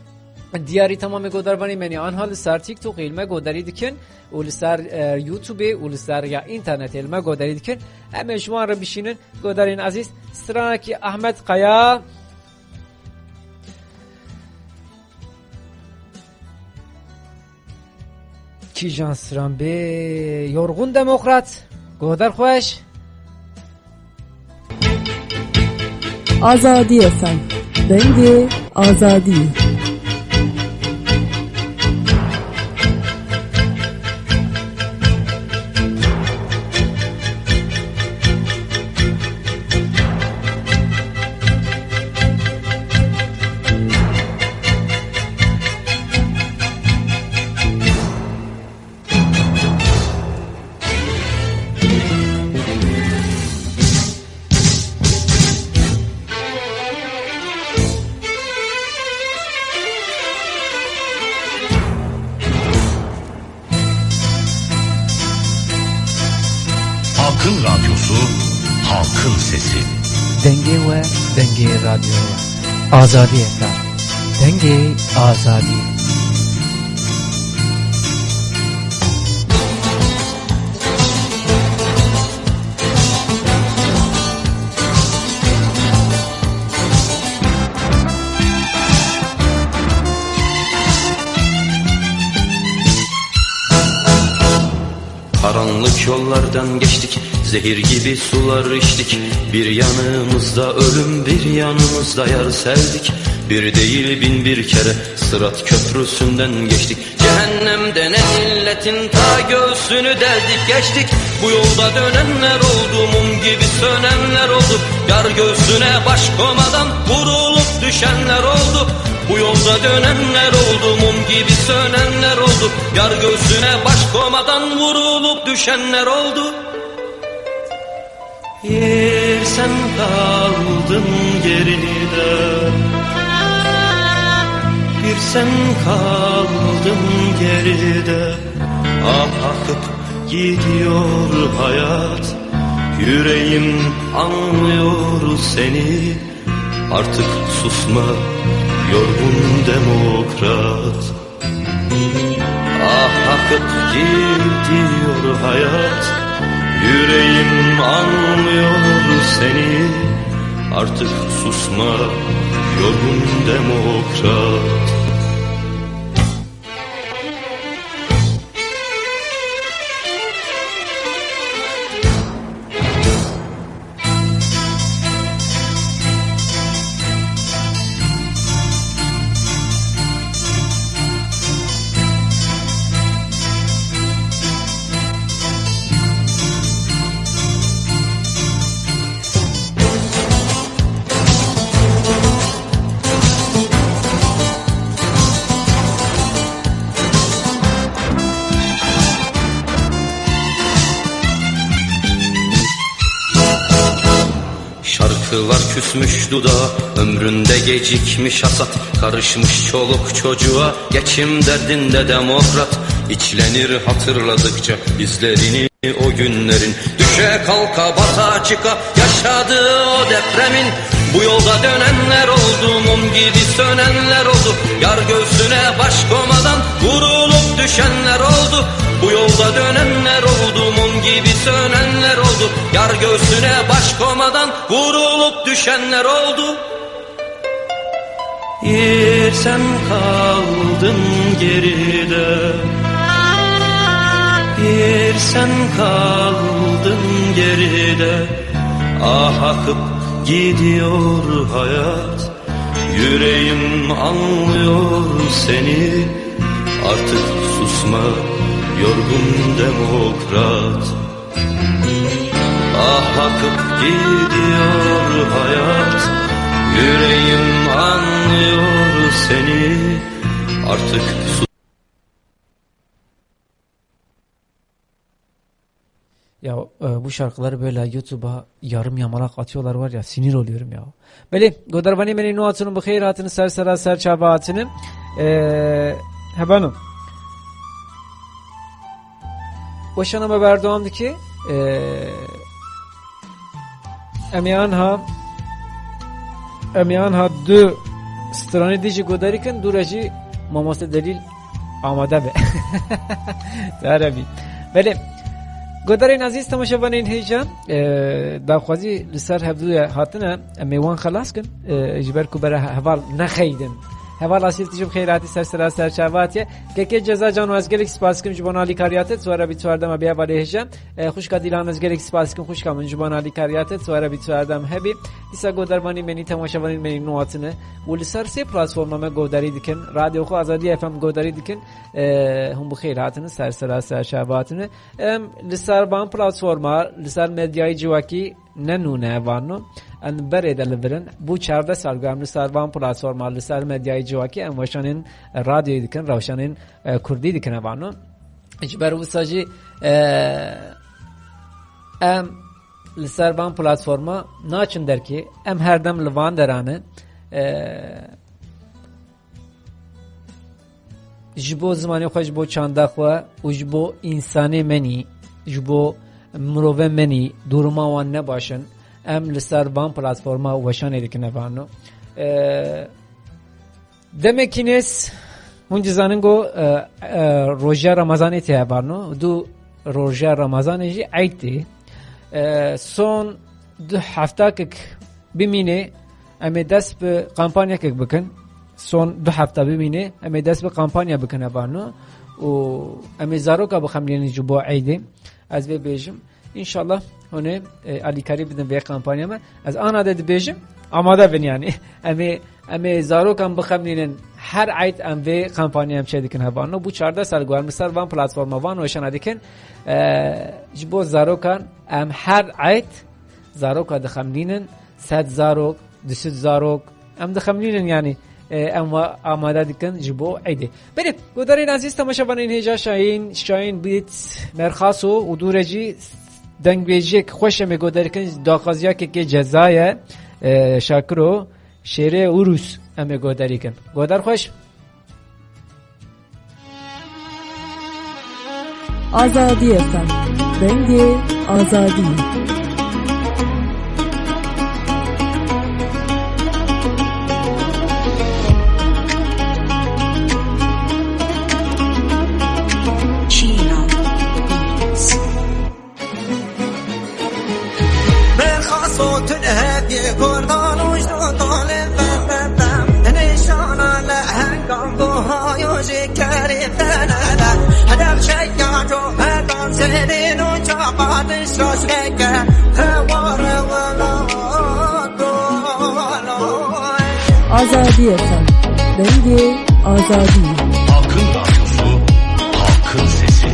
Diyarî temamê godarvanê me ne, anha li ser TikTokê li me godarî dikin û li ser, e, YouTubeê û li ser ya înternetê li me godarî dikin. Em ê ji wan re bişînin, godarên ezîz, stranekî Ahmet Kaya. Kîjan stran bê, Yorgun Demokrat, gohdar xweş. Azadî F M, dengê azadî. Halkın Radyosu, Halkın Sesi. Dengê we, dengê radyoyê we. Azadî F M. Dengê azadî. Karanlık yollardan geçtik, zehir gibi sular içtik. Bir yanımızda ölüm, bir yanımızda yar sevdik. Bir değil bin bir kere Sırat köprüsünden geçtik. Cehennemde ne milletin ta göğsünü deldik geçtik. Bu yolda dönenler oldu, mum gibi sönenler oldu. Yar göğsüne baş komadan vurulup düşenler oldu. Bu yolda dönenler oldu, mum gibi sönenler oldu. Yar göğsüne baş komadan vurulup düşenler oldu. Bir sen kaldın geride, bir sen kaldın geride. Ah, akıp gidiyor hayat, yüreğim anlıyor seni. Artık susma, yorgun demokrat. Ah, akıp gidiyor hayat, yüreğim anlıyor seni. Artık susma, yorgun demokrat. Şarkılar küsmüş dudağa, ömründe gecikmiş hasat. Karışmış çoluk çocuğa, geçim derdinde demokrat. İçlenir hatırladıkça izlerini o günlerin. Düşe kalka bata çıka yaşadığı o depremin. Bu yolda dönenler oldu, mum gibi sönenler oldu. Yar göğsüne baş komadan vurulup düşenler oldu. Bu yolda dönenler oldu, mum gibi sönenler oldu. Yar göğsüne baş komadan vurulup düşenler oldu. Bir sen kaldın geride, bir sen kaldın geride. Ah, akıp gidiyor hayat, yüreğim anlıyor seni. Artık susma, yorgun demokrat. Ah, akıp gidiyor hayat, yüreğim anlıyor seni. Artık su- Ya, e, bu şarkıları böyle YouTube'a yarım yamalak atıyorlar var ya, sinir oluyorum ya. Belê, godarvanê me nû hatine, bi xêr hatine ser sera ser çava hatine. E, hebano. Weşana me berdewam dike. E, em ê anha, em ê anha du stranê dî jî godarî kin, dû re jî mamoste Delîl amade be. Terebî. Belê. Godarên ezîz, temaşevanên hêja, e, daxwazî li ser hevdû ye hatine, em ê wan xelas kin, e, ji ber ku bere he-, heval nexeydin. Heval Asîl, tu jî bi xêr hatî ser sera ser çava hatiye. Kekê Ceza Cano, ez gelek spas dikim ji bona alîkariya te, tu were bî tu werdeme bê hevalê hêja. E, xwişka Dîlan, ez gelek spas dikim xwişka min ji bona alîkariya te, tu were bî tu werdem hebî. Dîsa godarvanî menî, temaşevanî menî nû hatine û li ser sê platforma me godarî dikin. Radyo Xwe, Azadî F M godarî dikin. E, hûn bi xêr hatine, ser sera ser çava hatine. Em li ser van platforma, li ser medyayê civakî ne nû ne van nû. Em berê de li vir in. Bû çardeh sal ku em li ser van platforma, li ser medyayê civakî em weşanên radyoyê dikin, rewşanên, e, kurdî dikin van nû. Ji ber wisa jî, e, em li ser van platforma naçin derkê, em her dem li van derane. E, ji bo zimanê xwe, ji bo çanda xwe û ji bo însanê menî, ji bo mirove menî, duruma wan ne baş in, em li ser van platforma weşanê dikin ev ano. E, demekî nêz, hûn dizanin ku, e, e, roja Remezanê tê ev ano, du roja Remezanê jî eyd tê. E, son du heftakek bimîne, em ê dest bi kampanyakek bikin. Son du hefta bimîne, em ê dest bi kampanya bikin hevalno. Û em ê zaroka bixemlînin ji bo eydê. Ez vê bêjim. Înşallah hûn ê, e, alîkarî bidin vê kampanya me. Ez ana de dibêjim, amade bin yanî. Em ê, em ê zarokan bixemlînin, her eyd em vê kampanya em çêdikin hevalno. Bû çardeh sal ku em li ser van platforma van weşana dikin. E, ji bo zarokan em her eyd zaroka dixemlînin, sed zarok, du sed zarok, em dixemlînin, yanî, e, em wa amade dikin ji bo eydê. Belê, godarên ezîz, temaşevanên hêja Şahîn, Şahîn Beats, Merxaso û dû re jî dengbêjiyek xweş em ê godarî kin, daxwaziya kekê Ceza ye, e, Şakiro, Şêrê Urus em ê godarî kin. Godar xweş. Azadî F M, dengê azadî. Çîna. Berxaso tu li hevdî kurdan û ji dolê bebebem. Nîşana lehengan buhayo ji kerî tenede. Hedef çeya comedan zêrîn û çapadin şaşreke. Heware welato. Azadî F M, dengê azadî. Halkın radyosu, halkın sesi.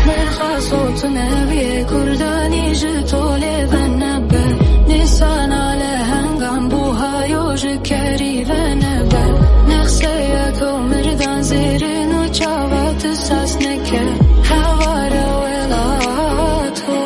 Merxaso tu neviyê kurdanî ji tolê venebe. Nîsana lehengan buhayo ji kerî venebe. Nexseyek û mirdan zêrîn û çava tu sas neke. Heware welato.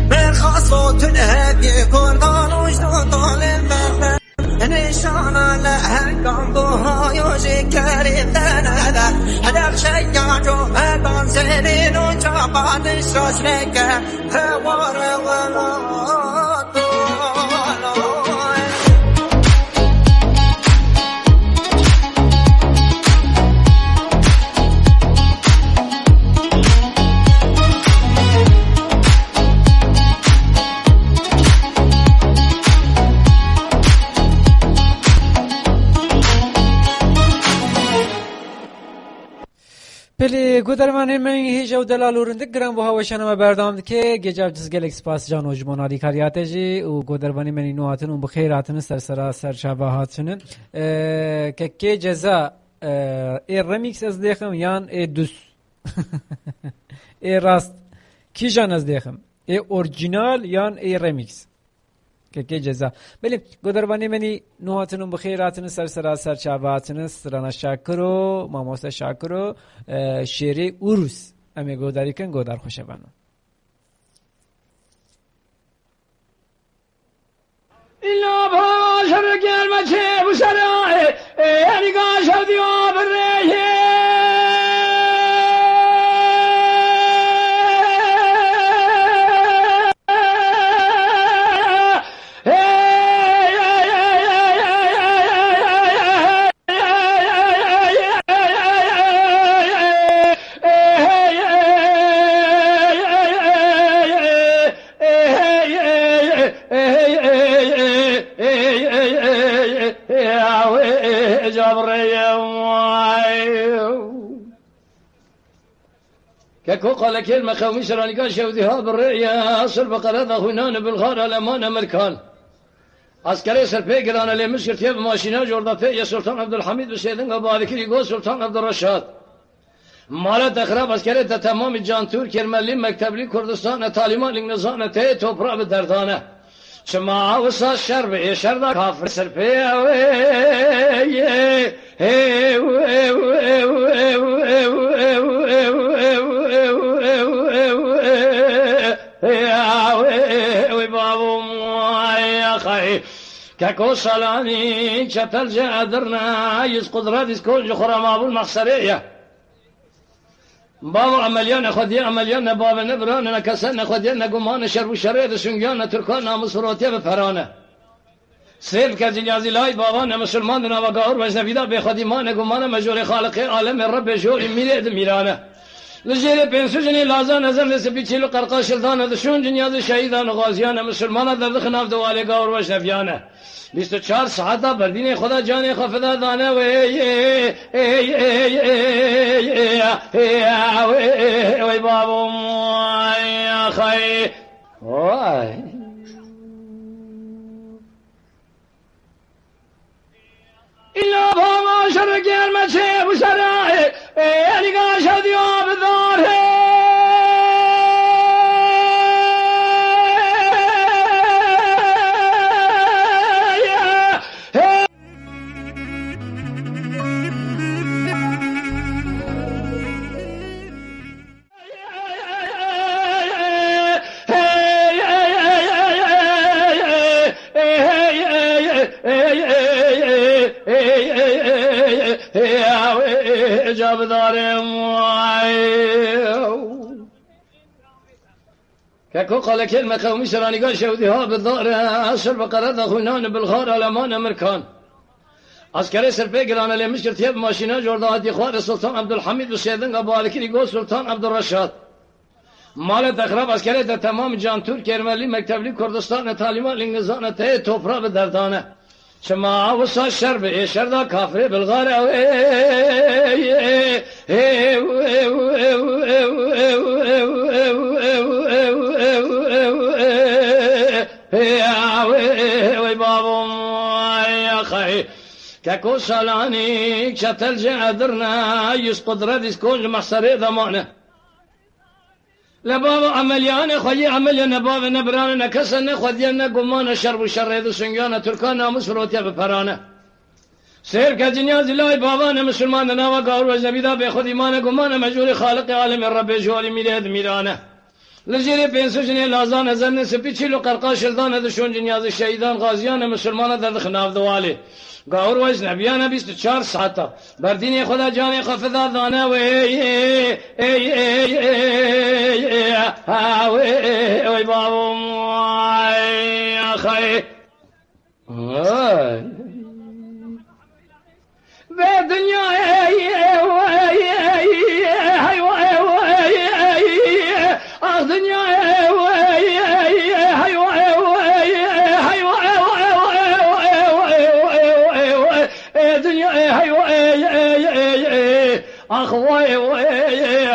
Berxaso tu li hevdî kurdan û ji dolê bebe. Nîşana lehengan buhayo ji kerî tenede. Hedef çeya comedan zêrîn û çapadin şaşreke. Heware welato. Belê, Godervanê me hêja û delal û rindik giran bo haweşana me berdewam dike. Gecav ciz gelek spas Cano ji bo alîkariya te jî û godervanê me nû hatin û bi xêr hatin ser sera ser çava hatin. Ee, kekê ceza, ee, ê remix ez dêxim yan ê dus? Ê rast. Kîjan ez dêxim? Ê orîjînal yan ê remix? Kekê ceza. Belê, godervanê menî nû hatin û bi xêr hatin ser sera ser çava hatin, strana Şakiro, mamoste Şakiro, e, şêrê Urus. Em ê godarî kin, godar xweşe beno. Îla baş her gelme çê bu sera, e, e, yani gaş ev diyo bireye. Keko qalekêl me qewmî şeranîka şewdî ha bi rêye, sir bi qereda xwînan û bilxar eleman emirkan. Askerê ser pê girane lê mişkirtiye bi maşîna jorda pê ye Sultan Abdulhamîd bi sêdinga badikirî got Sultan Abdulreşad. Mala te xirab, askerê te temamî cantûr, kêrmelî, mekteblî, Kurdistan e, talîman lîng nizane, tê toprağı bi derdane. Çima wisa şer bi ê şer da kafir ser pê ew ê, ê, ê, ê, wê bavû, ay, axay. Keko salanî çetel jê edirne, yüz qudret, yüz kon ji xwe re mabûn mexserê ye. Bava emeliyane xwediye, emeliyane bavê ne birane, ne kese ne xwediye, ne gumane şer û şerê de şungiyan, ne Türkan namus firotiye bi perane. Sêv ke cinyazî lay bavane Musulman di nava gahur vejnevî da bê xwedî mane gumane me jorê Xaliqê alemê Rebbê jorî mîrê di mîrane. Li jêrê pênc sicnê lazan ezer lê sipî çîl û qerqa şildane di şûn cinyazî şehîdan û gaziyane Musulmana derdixin nav di walê gahur vejneviyane. Bîst û çar saeta berdînê xwe de canê xwe fida dane wê, ê, ê, wê babo, ay, axay. Vay. Îla bama şer gelme çê bu sera, ê, ê, ê, ê, ê, ê, ê, ê, ê, ê, ê, ê, Keko qalekêl me qewmî şeranîga şewdî ha bi dare, ser bi qereda xwînan û bilxar eleman emirkan. Askerê ser pê girane lê mişkirtiye bi maşîna jorda hatî xwarê Sultan Abdulhamîd bi sêdinga balikirî got Sultan Abdulreşad. Male te xirab, askerê te temam, can Türk, Ermeli, Mektevli, Kurdistan e, Taliban, Lingizan e, te topra bi derdane. Çima wisa şer bi ê şer da kafirê bilxare, ê, ê, ê, ê, babo, ay, axay. Keko salanî çetel jê edirne, yüz qudret, yüz kon ji mehserê de mane. Le bava emeliyane xwedî emeliye ne bavê ne birane ne kese ne xwediye ne gumane şer bû şerê di sungiyane Türkan namus firotiye bi perane. Sêr ke cinya zîlayî bavane misilman di nava gawir û ecnebî de bêxwedî mane gumane mecûrî Xaliqê alemê Rebbê ji alî mîrê di mîrane. Li jêrê pênc sicnê lazan ezenê sipî çîl û qerqa şildane di şûn cinyazî şehîdan xaziyane misilmane derdixin nav di walê. Gawir û ecnebiyane bîst û çar saeta. Berdînê xwe de canê xwe fida dane wê, ê, ê, ê, ê, ê, ha, wê, ê, ê, wê, babo, ay, axay. Ay. Vê dinya, ê, ê, ê, ê, ê, hey, ê, ê, ê, ê, ê, ax dinya, ê, ê, ê, ê, hey, ê, ê, ê, hey, ê, ê, ê, ê, ê, dinya, ê, hey, ê, ê, ê, ê, ê, ax, vay, ê, ê, ê,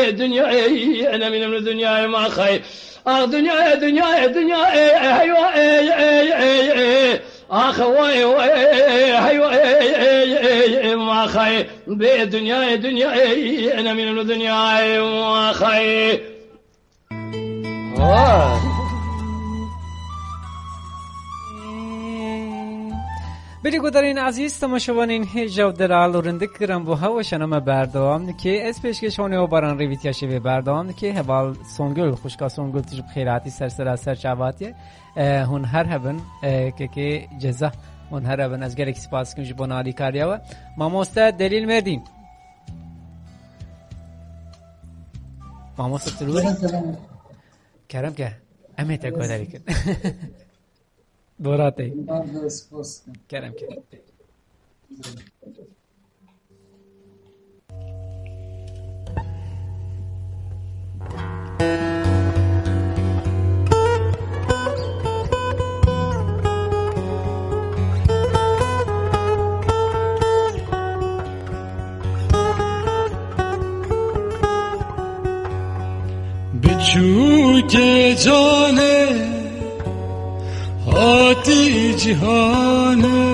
بێ دنیایê, ne mînim li dinyayê ma xey. Ax dinyayê, dinyayê, dinyayê, hey wa, ey, ey, ey, ey. Ax way, way, hey wa, ey, ey, ey, ey, ma xey. Bê dinyayê, dinyayê, ne mînim li dinyayê ma xey. Belê guhdarên ezîz, temaşevanên hêja û delal û rindik, kiran bo hewa şana me berdewam dike. Ez pêşkêş Honê û Baran Rêvîtiya şevê berdewam dike. Heval Songul, xwişka Songul, tu jî bi xêr hatî ser sera ser çavatiye. Eh, hûn her hebin, eh, kekê Ceza. Hûn her hebin. Ez gelek spas dikim ji bona alîkariya we. Mamoste Delîl Mêrdîn. Mamoste Tirûrî. Kerem ke. Em ê te guhdarî kin. Boratê. Kerem ke. Biçûkê canê hatî cîhanê,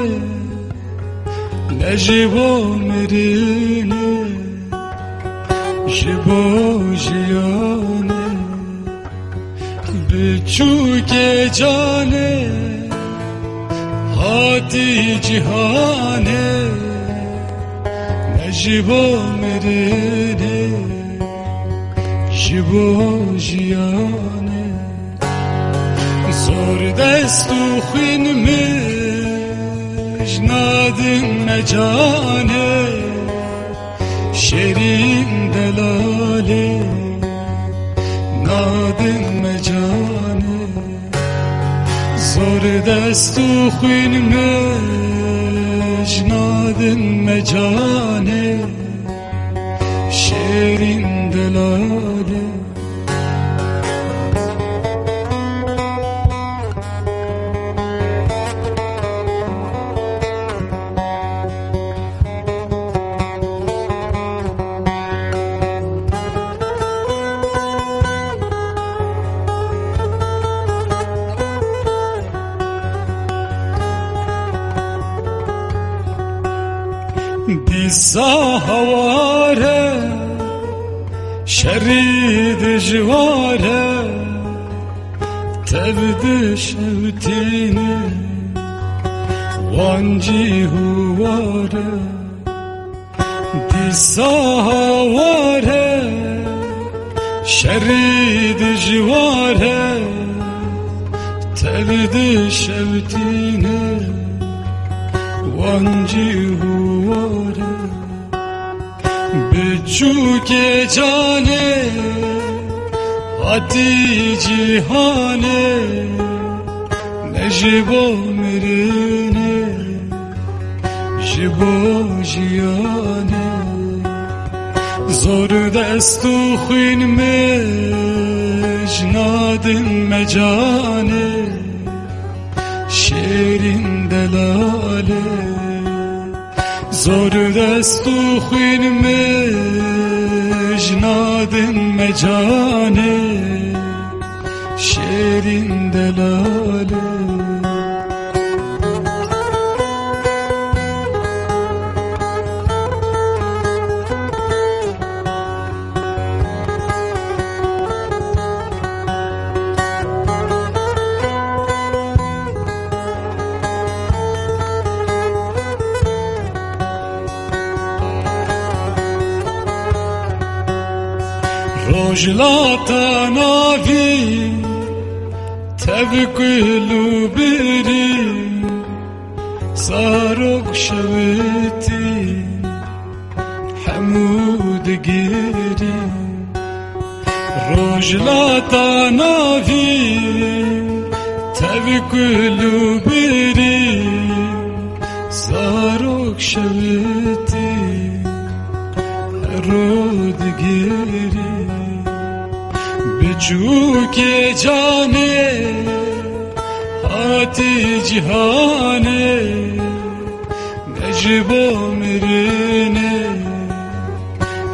ne ji bo mirinê, ji bo jiyanê. Biçûkê canê hatî cîhanê, ne ji bo mirinê, ji bo jiyanê. Zor dest û xwîn mij nadin me canê. Şêrîn delalê nadin me canê. Zor dest û xwîn mij nadin me canê. Şêrîn delalê. Dîsa hawar e, şerî dijwar e, tev dişewtîne, wan cî hûwar e. Dîsa hawar e, şerî dijwar e, tev dişewtîne, wan cî hûwar e. Biçûkê canê hatî cîhanê, Ji bo mirinê, ji bo jiyanê, zor dest û xwîn mij nadin me canê, şêrîn delalê. Zor dest û xwîn mij nadin me canê, şêrîn delalê. Rojhilata navî tevkul û birî, zarok şewitî hemû digirî. Rojhilata navî tevkul û birî, zarok şewitî her ro digirî. Biçûkê canê hatî cîhanê, ne ji bo mirinê,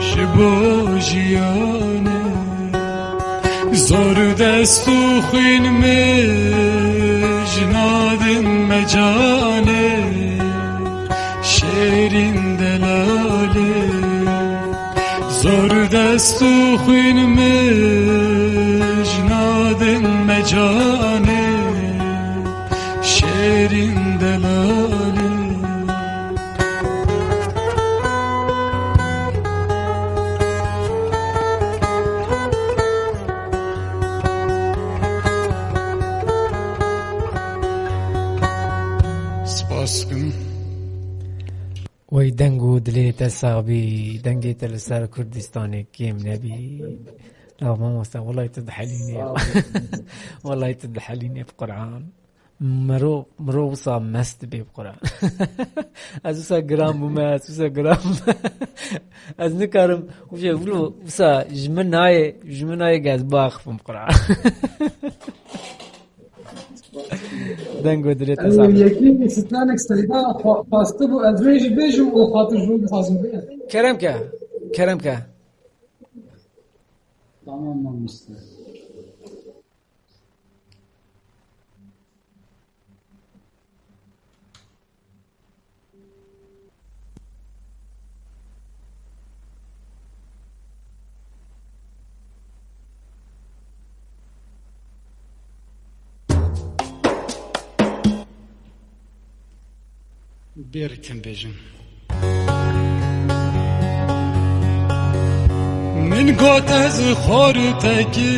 ji bo jiyanê. Zor dest û xwîn mij nadin me canê, şêrîn delalê. Zor dest û xwîn mij nadin me canê, şêrîn delalê. Spas dikim. Wey deng û dilê te sax bî, dengê te li ser Kurdistanê kêm nebî. Ya mamoste, welay tu dihelînê. Sağ ol. Welay tu dihelînê bi Quran. Miro, miro wisa mest dibe bi Quran. Ez wisa giran bûme, ez wisa giran bûme. Ez nikarim, wisa, wilo, wisa ji min nayê, ji min nayê ez biaxifim bi Quran. Deng û dilê te sax be. Yekî stranek Seyda xwe-, xwestibû ez wê jî bêjim û xatir ji bo bixwazim bê. Kerem ke, kerem ke. Tamam, mamoste. Bêrikim bêjim. Min got ez xortekî,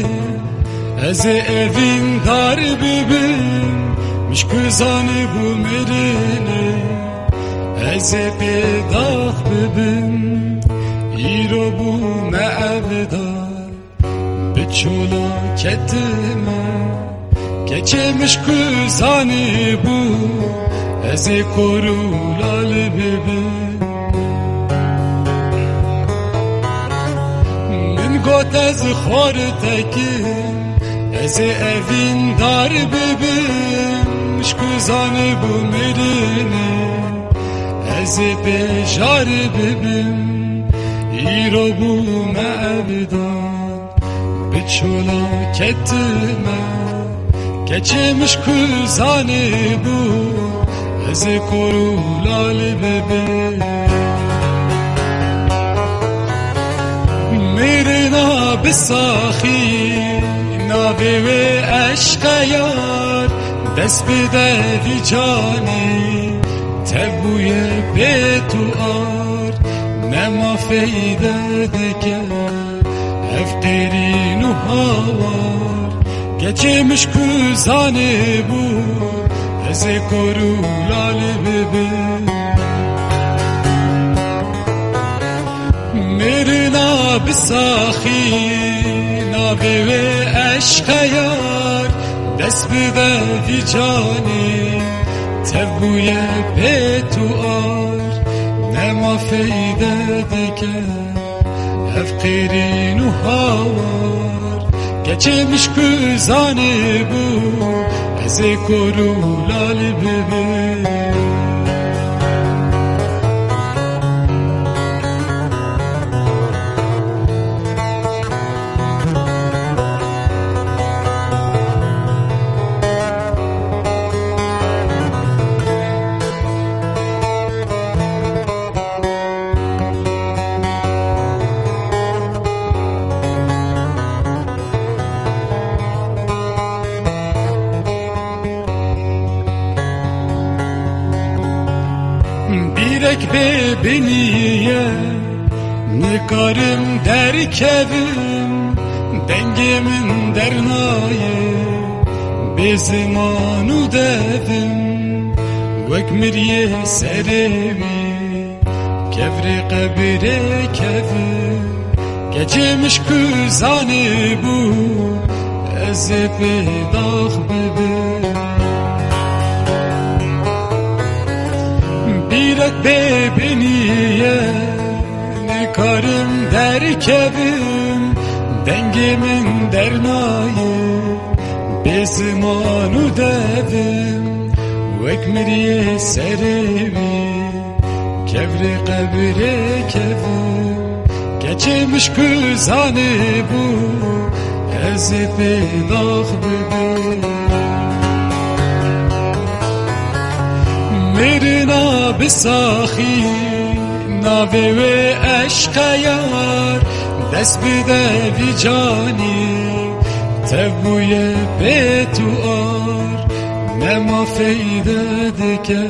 ez ê evîndar bibim, mişku zanî bû mirinê, ez ê pêdax bibim, îro bûme evdar. Bi çola ketime, keçê mişku zanî bû, ez ê kor û lal bibim. Min got ez xortekî, ez ê evîndar bibim, mişku zanî bû mirinê, ez ê bêjar bibim, îro bûme evdar. Bi çola ketime, keçê mişku zanî bû, ez ê kor û lal bibim. Mirina bi saxî, navê wê eşqe yar, dest bi devî canî, tev bûye pê tu ar, nema feyde dike. Ev qêrîn û hawar, keçê mişku zanê bû, ez ê kor û lal bibim. Mirina bi saxî, navê wê eşqe yar, Ez bide vî canî, tev bûye pêt û ar, nema feyde dike ev qêrîn û hawar. Keçê mişk û zanî bû, ez ê kor û lal bibim. Bîrek bê binî ye, nikarim derkevim, dengê min dernayê, bê ziman û devim, wek miriyê serê wî, kevrê qebirê kevim. Keçê mişk û zanî bû, ez ê pê dax bibim. Bîrek bê binî ye, nikarim derkevim, dengê min dernayê, bê ziman û devim, wek miriyê serê wî, kevrê qebirê kevim. Keçê mişk û zanî bû, ez ê pê dax bibim. Mêrina bi saxî, navê wê eşq e yar, dest bide vî canî, tev bûye pêt û ar, nema feyde dike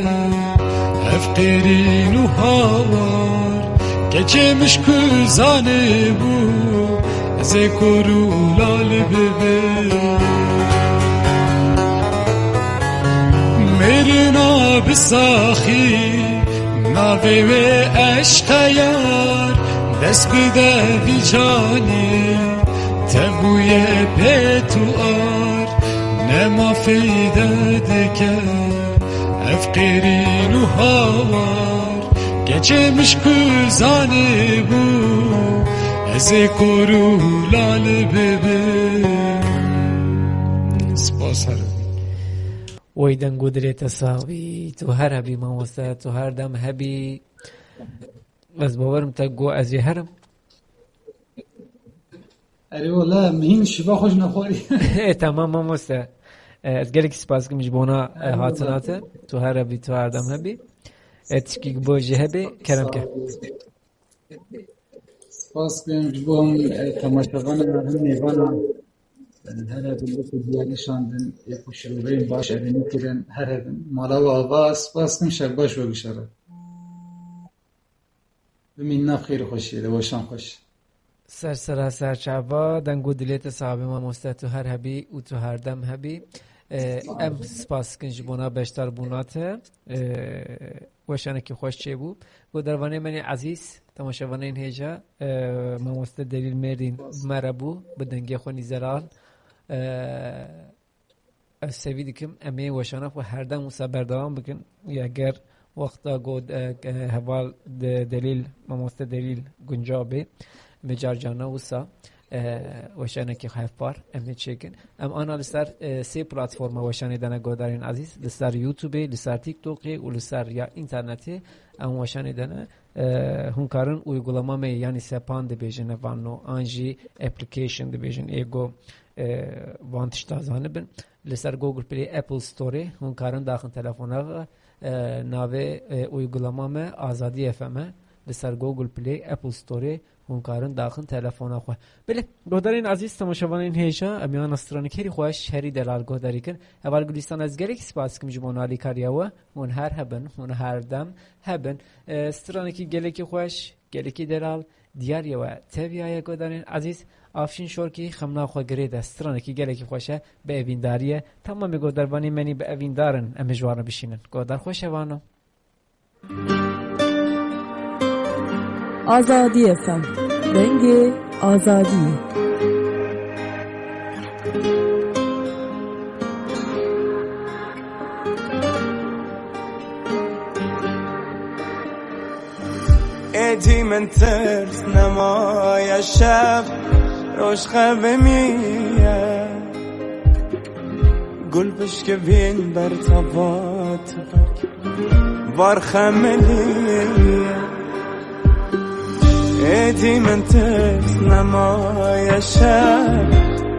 ev qêrîn û hawar. Keçê mişk û zanî bû, ez ê kor û lal bibim. Mêrina bi saxî, navê wê eşq e yar, dest bide vî canî, tev bûye pêt û ar, nema feyde dike ev qêrîn û hawar. Keçê mişk û zanî bû, ez ê kor û lal bibim. Spas herin. Wey deng û dilê te sax bî, tu her hebî mamoste, tu her dem hebî. Ez bawerim te got ez ê herim. Erê wele, mihîn şiva xweş nexwarî. E, tamam mamoste. E, ez gelekî spas dikim ji bona, e, hatina te. Tu her hebî, tu her dem hebî. E, tişkî bo jî hebî, kerem ke. Spas dikim ji bo him, e, temaşevana, him mêvana. E, her hebin bo ku diyarî şandin, ê ku şirûreyên baş erênî kirin, her hebin. Mala we ava, spas dikim, şer baş we bişere. Bimînin nav xêr û xweşiyê de, weşan xweş. Ser sera ser çava, deng û dilê te sax be mamoste, tu her hebî û tu her dem hebî. E, em spas dikin ji bona beşdarbûna te. E, weşanekî xweş çêbû. Godarvanê me yên ezîz, temaşevanên hêja, e, mamoste Delîl Mêrdîn bi me re bû, bi dengê xwe nîzeran. E, Ez sevî dikim, em ê weşana xwe her dem wisa berdewam bikin. Ya ger wexta got, e, e, heval de, Delîl, mamoste Delîl guncaw bê, em ê car carna wisa, e, weşanekî hevpar em ê çêkin. Em ana li ser, e, sê platforma weşanê dene guhdarên ezîz, li ser YouTubeê, li ser TikTokê û li ser ya înternetê em weşanê dene. E, hûn karin uygulama me, yanî sepan dibêjin, van no, an jî application dibêjin, ê go, e, van tişta zanibin. Li ser Google Play, Apple Storeê hûn karin daxin telefona xwe, e, navê, e, uygulama me Azadî F M e. Li ser Google Play, Apple Storeê hûn karin daxin telefona xwe. Belê, guhdarên ezîz, temaşevanên hêja, em yana stranik herî xweş, herî delal guhdarî kin. Heval Gulîstan, ez gelekî spas dikim ji bo alîkariya we. Hûn her hebin, hûn her dem hebin. E, stranekî gelekî xweş, gelekî delal, diyar ye we teviyaye guhdarên ezîz. Afşîn Şorkî xemna xwe girê de, stranekî gelekî xweş e, bi evîndarî ye. Tamamê guhdarvanê menî bi evîndar in, em ê ji wan re bişînin. Guhdar xweş e vano. Azadî F M. Dengê Azadiyê. Êdî min tirs nemaye şev, roj xevimiye. Gul pişkivîn ber tava tiberk, var xemiliye. Êdî min tirs nemaye şev,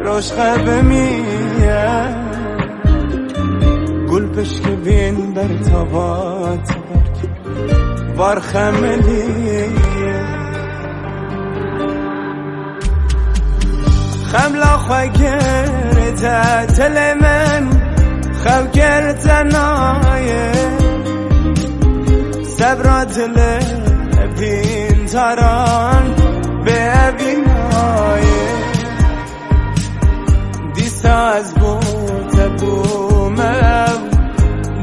roj xevimiye. Gul pişkivîn ber tava tiberk, var xemiliye. Xemla xwe girte dilê min, xew girte nayê. Sebra dilê bîncaran bê evî nayê. Dîsa ez bo te bûme ev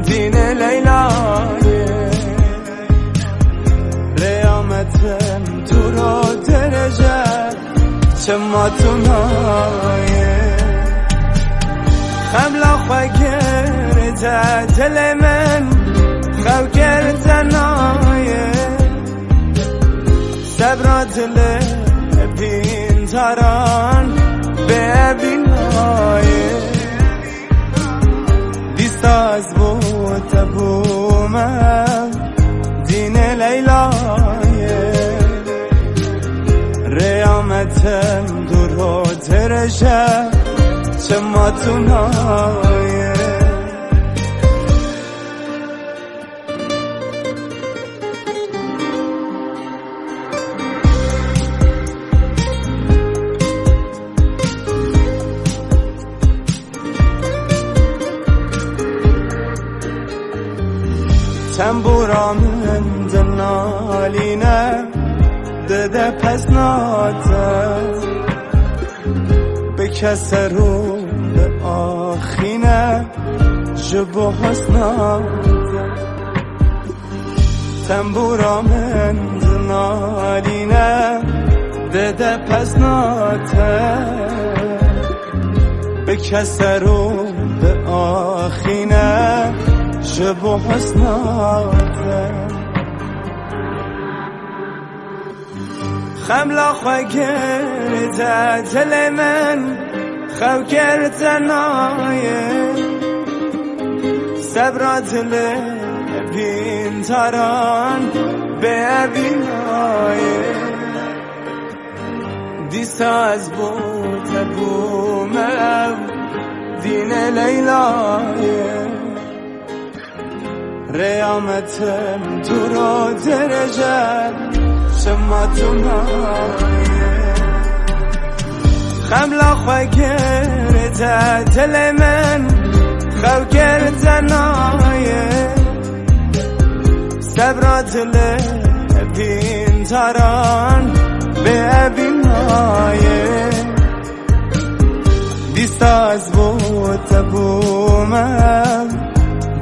dînê Leylayê. Rêya me tim dûr û dirêj e, çima tu nayê? Xemla xwe girte dilê min, xew girte nayê. Sebra dilê bîncaran bê evî nayê. Dîsa ez bo te bûme dînê Leylayê. Rêya me tim dûr û dirêj e, çima tu nayê? Tembûra min dinalîne, dide pesna te. Bike ser û biaxîne ji bo husna te. Tembûra min dinalîne, dide pesna te. Bike ser û biaxîne ji bo husna te. Xemla xwe girte dilê min, xew girte nayê. Sebra dilê bîncaran bê evî nayê. Dîsa ez bo te bûme ev dînê Leylayê. Rêya me tim dûr û dirêj e, çima tu nayê? Xemla xwe girte dilê min, xew girte nayê. Sebra dilê bîncaran bê evî nayê. Dîsa ez bo te bûme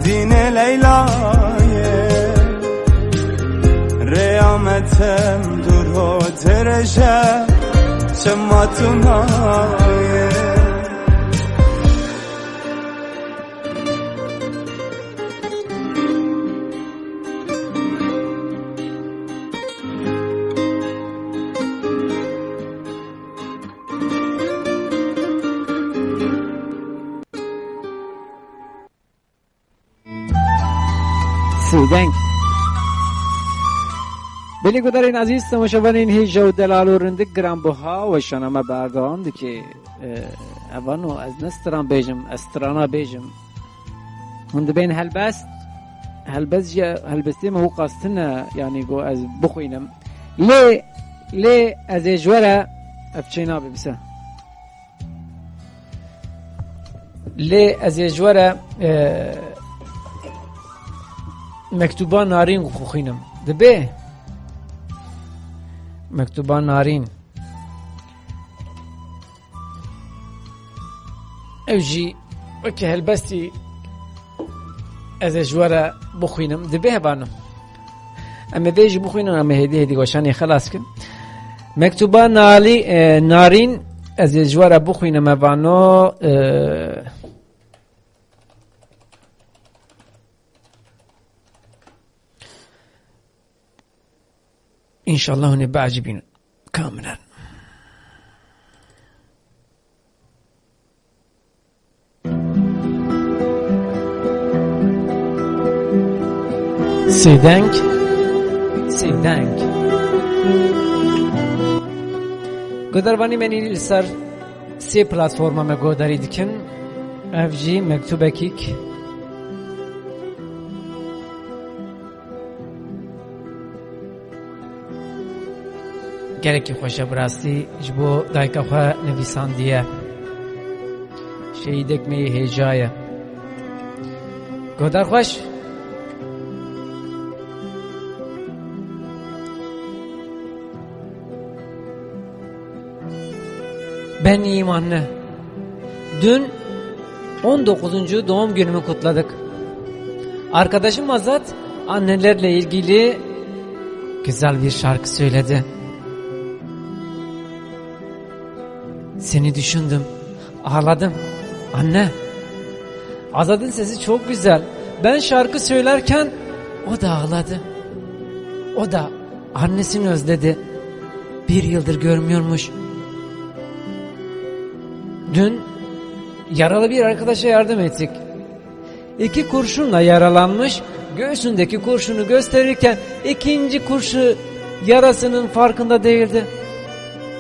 dînê Leylayê. Rêya me tim dûr û dirêj e, çima tu nayê? Sêdeng. Belê guhdarên ezîz, temaşevanên hêja û delal û rindik, giranbuha weşana me berdewam dike. E, evan û ez ne stran bêjim, ez strana bêjim. Hûn dibên helbest, helbest jî, helbestê me hûqas tune, yanî ku ez bixwînim. Lê, lê ez ê ji we re, ev çê nabe bise. Lê ez ê ji we re, e, mektûba Narîn xwixwînim. Dibe? Mektûba Narîn. Ew jî wekî helbestî ez ê ji we re bixwînim. Dibe hevanim. Em ê vê jî bixwînin, em ê hêdî hêdî weşanê xelas kin. Mektûba Nalî, e, Narîn, ez ê ji we re bixwînim hevano, e, Înşallah hûn ê biecibînin. Kamilen. Sêdeng. Sêdeng. Guhdarvanî, me nî li ser sê platforma me guhdarî dikin. Ev jî mektûbekîk. Gelekî xweş e, bi rastî ji bo dayika xwe nivîsandiye. Şehîdek me yê hêja ye. Guhdar xweş. Ben iyiyim anne. Dün on dokuzuncu doğum günümü kutladık. Arkadaşım Azat annelerle ilgili güzel bir şarkı söyledi. Seni düşündüm, ağladım. Anne, Azat'ın sesi çok güzel. Ben şarkı söylerken o da ağladı. O da annesini özledi. Bir yıldır görmüyormuş. Dün yaralı bir arkadaşa yardım ettik. İki kurşunla yaralanmış, göğsündeki kurşunu gösterirken ikinci kurşun yarasının farkında değildi.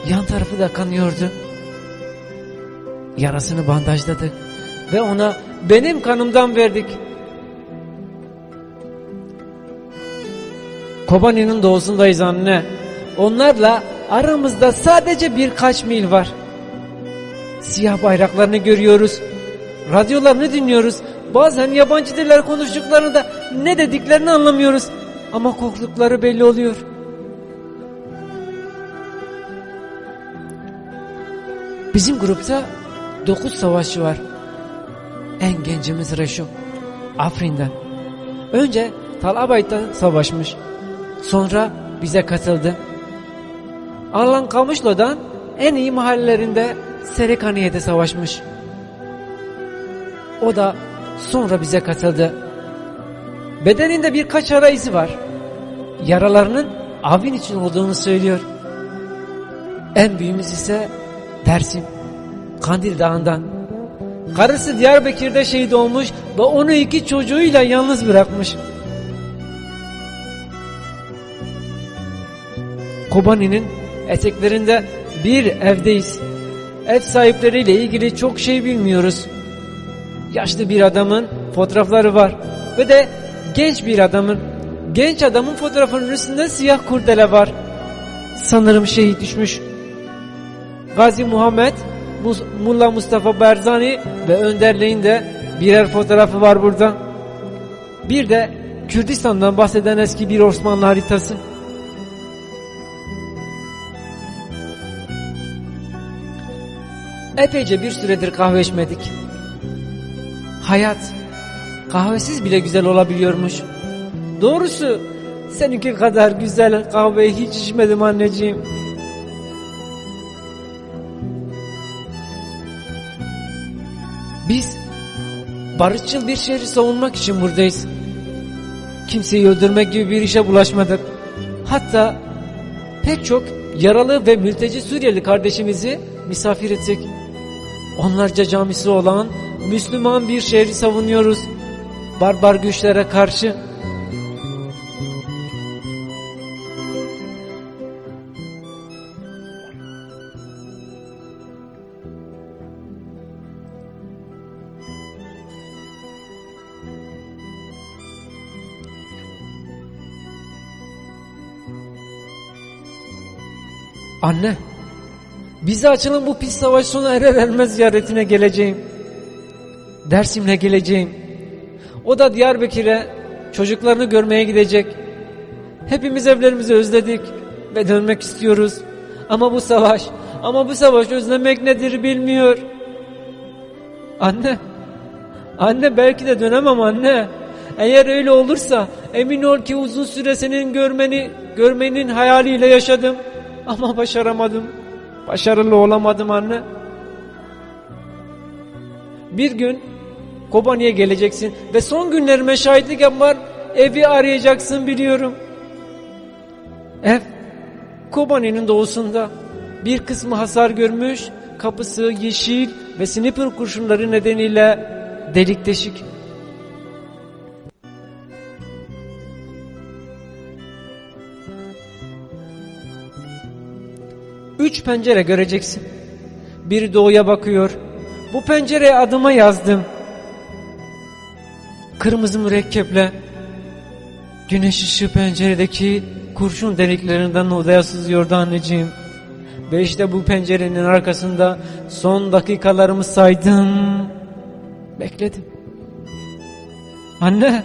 Yan tarafı da kanıyordu. Yarasını bandajladık ve ona benim kanımdan verdik. Kobani'nin doğusundayız anne. Onlarla aramızda sadece birkaç mil var. Siyah bayraklarını görüyoruz. Radyolarını dinliyoruz. Bazen yabancı diller konuştuklarında ne dediklerini anlamıyoruz. Ama korktukları belli oluyor. Bizim grupta dokuz savaşçı var. En gencimiz Reşo, Afrin'den. Önce Talabay'da savaşmış. Sonra bize katıldı. Alan Kamışlo'dan en iyi mahallelerinde Serekaniye'de savaşmış. O da sonra bize katıldı. Bedeninde birkaç yara izi var. Yaralarının Afrin için olduğunu söylüyor. En büyüğümüz ise Dersim, Kandil Dağı'ndan. Karısı Diyarbakır'da şehit olmuş ve on iki çocuğuyla yalnız bırakmış. Kobani'nin eteklerinde bir evdeyiz. Ev sahipleriyle ilgili çok şey bilmiyoruz. Yaşlı bir adamın fotoğrafları var ve de genç bir adamın, genç adamın fotoğrafının üstünde siyah kurdele var. Sanırım şehit düşmüş. Gazi Muhammed, Mus-, Mulla Mustafa Barzani ve önderliğinde birer fotoğrafı var burada. Bir de Kürdistan'dan bahseden eski bir Osmanlı haritası. Epeyce bir süredir kahve içmedik. Hayat kahvesiz bile güzel olabiliyormuş. Doğrusu seninki kadar güzel kahveyi hiç içmedim anneciğim. Biz barışçıl bir şehri savunmak için buradayız. Kimseyi öldürmek gibi bir işe bulaşmadık. Hatta pek çok yaralı ve mülteci Suriyeli kardeşimizi misafir ettik. Onlarca camisi olan Müslüman bir şehri savunuyoruz. Barbar güçlere karşı. Anne, bize açılan bu pis savaş sona erer ermez ziyaretine geleceğim. Dersim'le geleceğim. O da Diyarbakır'a çocuklarını görmeye gidecek. Hepimiz evlerimizi özledik ve dönmek istiyoruz. Ama bu savaş, ama bu savaş özlemek nedir bilmiyor. Anne, anne, belki de dönemem anne. Eğer öyle olursa emin ol ki uzun süre senin görmeni, görmenin hayaliyle yaşadım. Ama başaramadım. Başarılı olamadım anne. Bir gün Kobani'ye geleceksin ve son günlerime şahitlik yapar, evi arayacaksın biliyorum. Ev Kobani'nin doğusunda bir kısmı hasar görmüş, kapısı yeşil ve sniper kurşunları nedeniyle delik deşik. Üç pencere göreceksin. Biri doğuya bakıyor. Bu pencereye adımı yazdım. Kırmızı mürekkeple. Güneş ışığı penceredeki kurşun deliklerinden odaya sızıyordu anneciğim. Ve işte bu pencerenin arkasında son dakikalarımı saydım. Bekledim. Anne!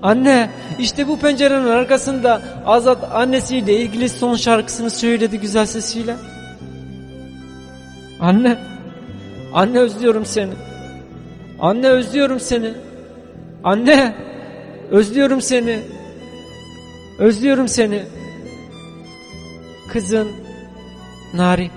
Anne! İşte bu pencerenin arkasında Azat annesiyle ilgili son şarkısını söyledi güzel sesiyle. Anne! Anne, özlüyorum seni. Anne, özlüyorum seni. Anne! Özlüyorum seni. Özlüyorum seni. Kızın Nari.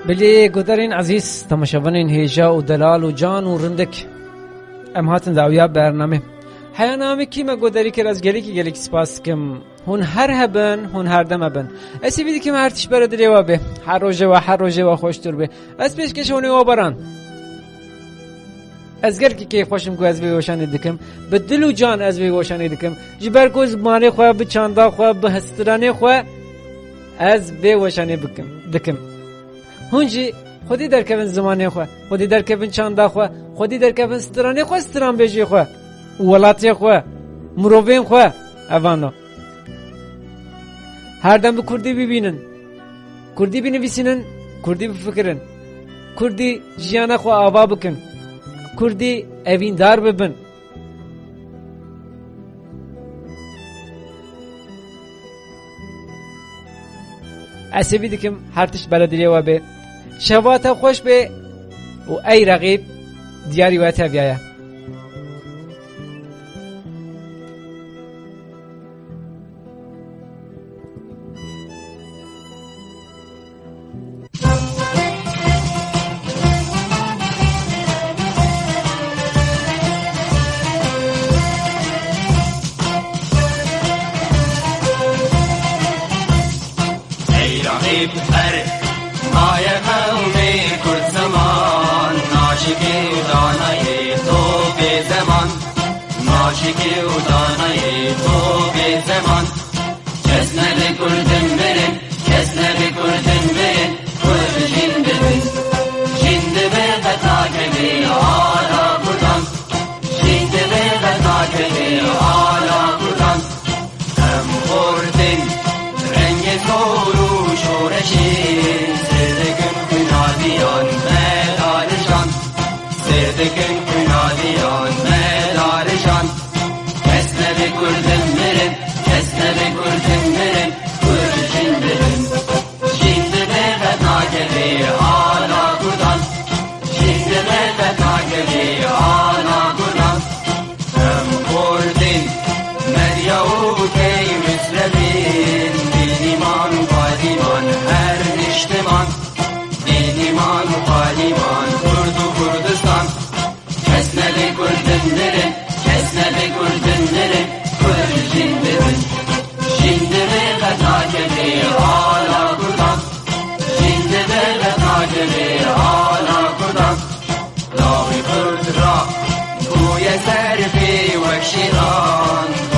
Belê guhdarên ezîz, temaşevanên hêja û delal û can û rindik, em hatin dawiya bernamê. Heya namê kî me guhdarî kir, ez gelekî gelekî spas dikim. Hûn her hebin, hûn her dem hebin. Ez hêvî dikim her tişt bere dilê we bê. Her rojê we, her rojê we xweştir bê. Ez pêşkêşê hûnê we baran. Ez gelkî keyfxweş im ku ez vê weşanê dikim. Bi dil û can ez vê weşanê dikim. Ji ber ku zimanê xwe, bi çanda xwe, bi stranê xwe ez vê weşanê bikim, dikim. Hûn jî xwedî derkevin zimanê xwe, xwedî derkevin çanda xwe, xwedî derkevin stranê xwe, stranbêjê xwe û welatê xwe, mirovên xwe. Evano. Her dem bi kurdî bibînin. Kurdî binivîsînin, kurdî bifikirin. Kurdî jiyana xwe ava bikin. Kurdî evîndar bibin. Ez hêvî dikim her tişt bere dilê we bê. Şeva te xweş bê û ey reqîb, diyarî we teviya ye. Ey Rehîb her maye qewmê Kurd zeman, naşikê û danayê to bê zeman. Naşikê û danayê to bê zeman. Kes nebe Kurdin mirin, kes nebe Kurdin mirin, Kurd jîn bibin. Jîn dibe qet nakeve ala Kurdan. Jîn dibe qet nakeve ala Kurdan. Em xortên rengê zor û şoreşê, sêr dikin xwîna diyan me darijan. Sêr dikin xwîna diyan me darijan. Kes nebe Kurdin mirin, kes nebe Kurdin mirin, Kurd jîn bibin. Jîn dibe qet nakeve ala Kurdan. Jîn dibe qet nakeve ala Kurdan. Em xortên Medya û key Misrevîn, dînîman û padîman her niştiman. Dînîman û padîman Kurd û Kurdistan. Kes nebe Kurdin mirin, kes nebe Kurdin mirin, Kurd jîn bibin. Jîn dibe qet nakeve ala Kurdan. Jîn dibe qet nakeve ala Kurdan. Lawê Kurd ra bûye ser pê wek şêran.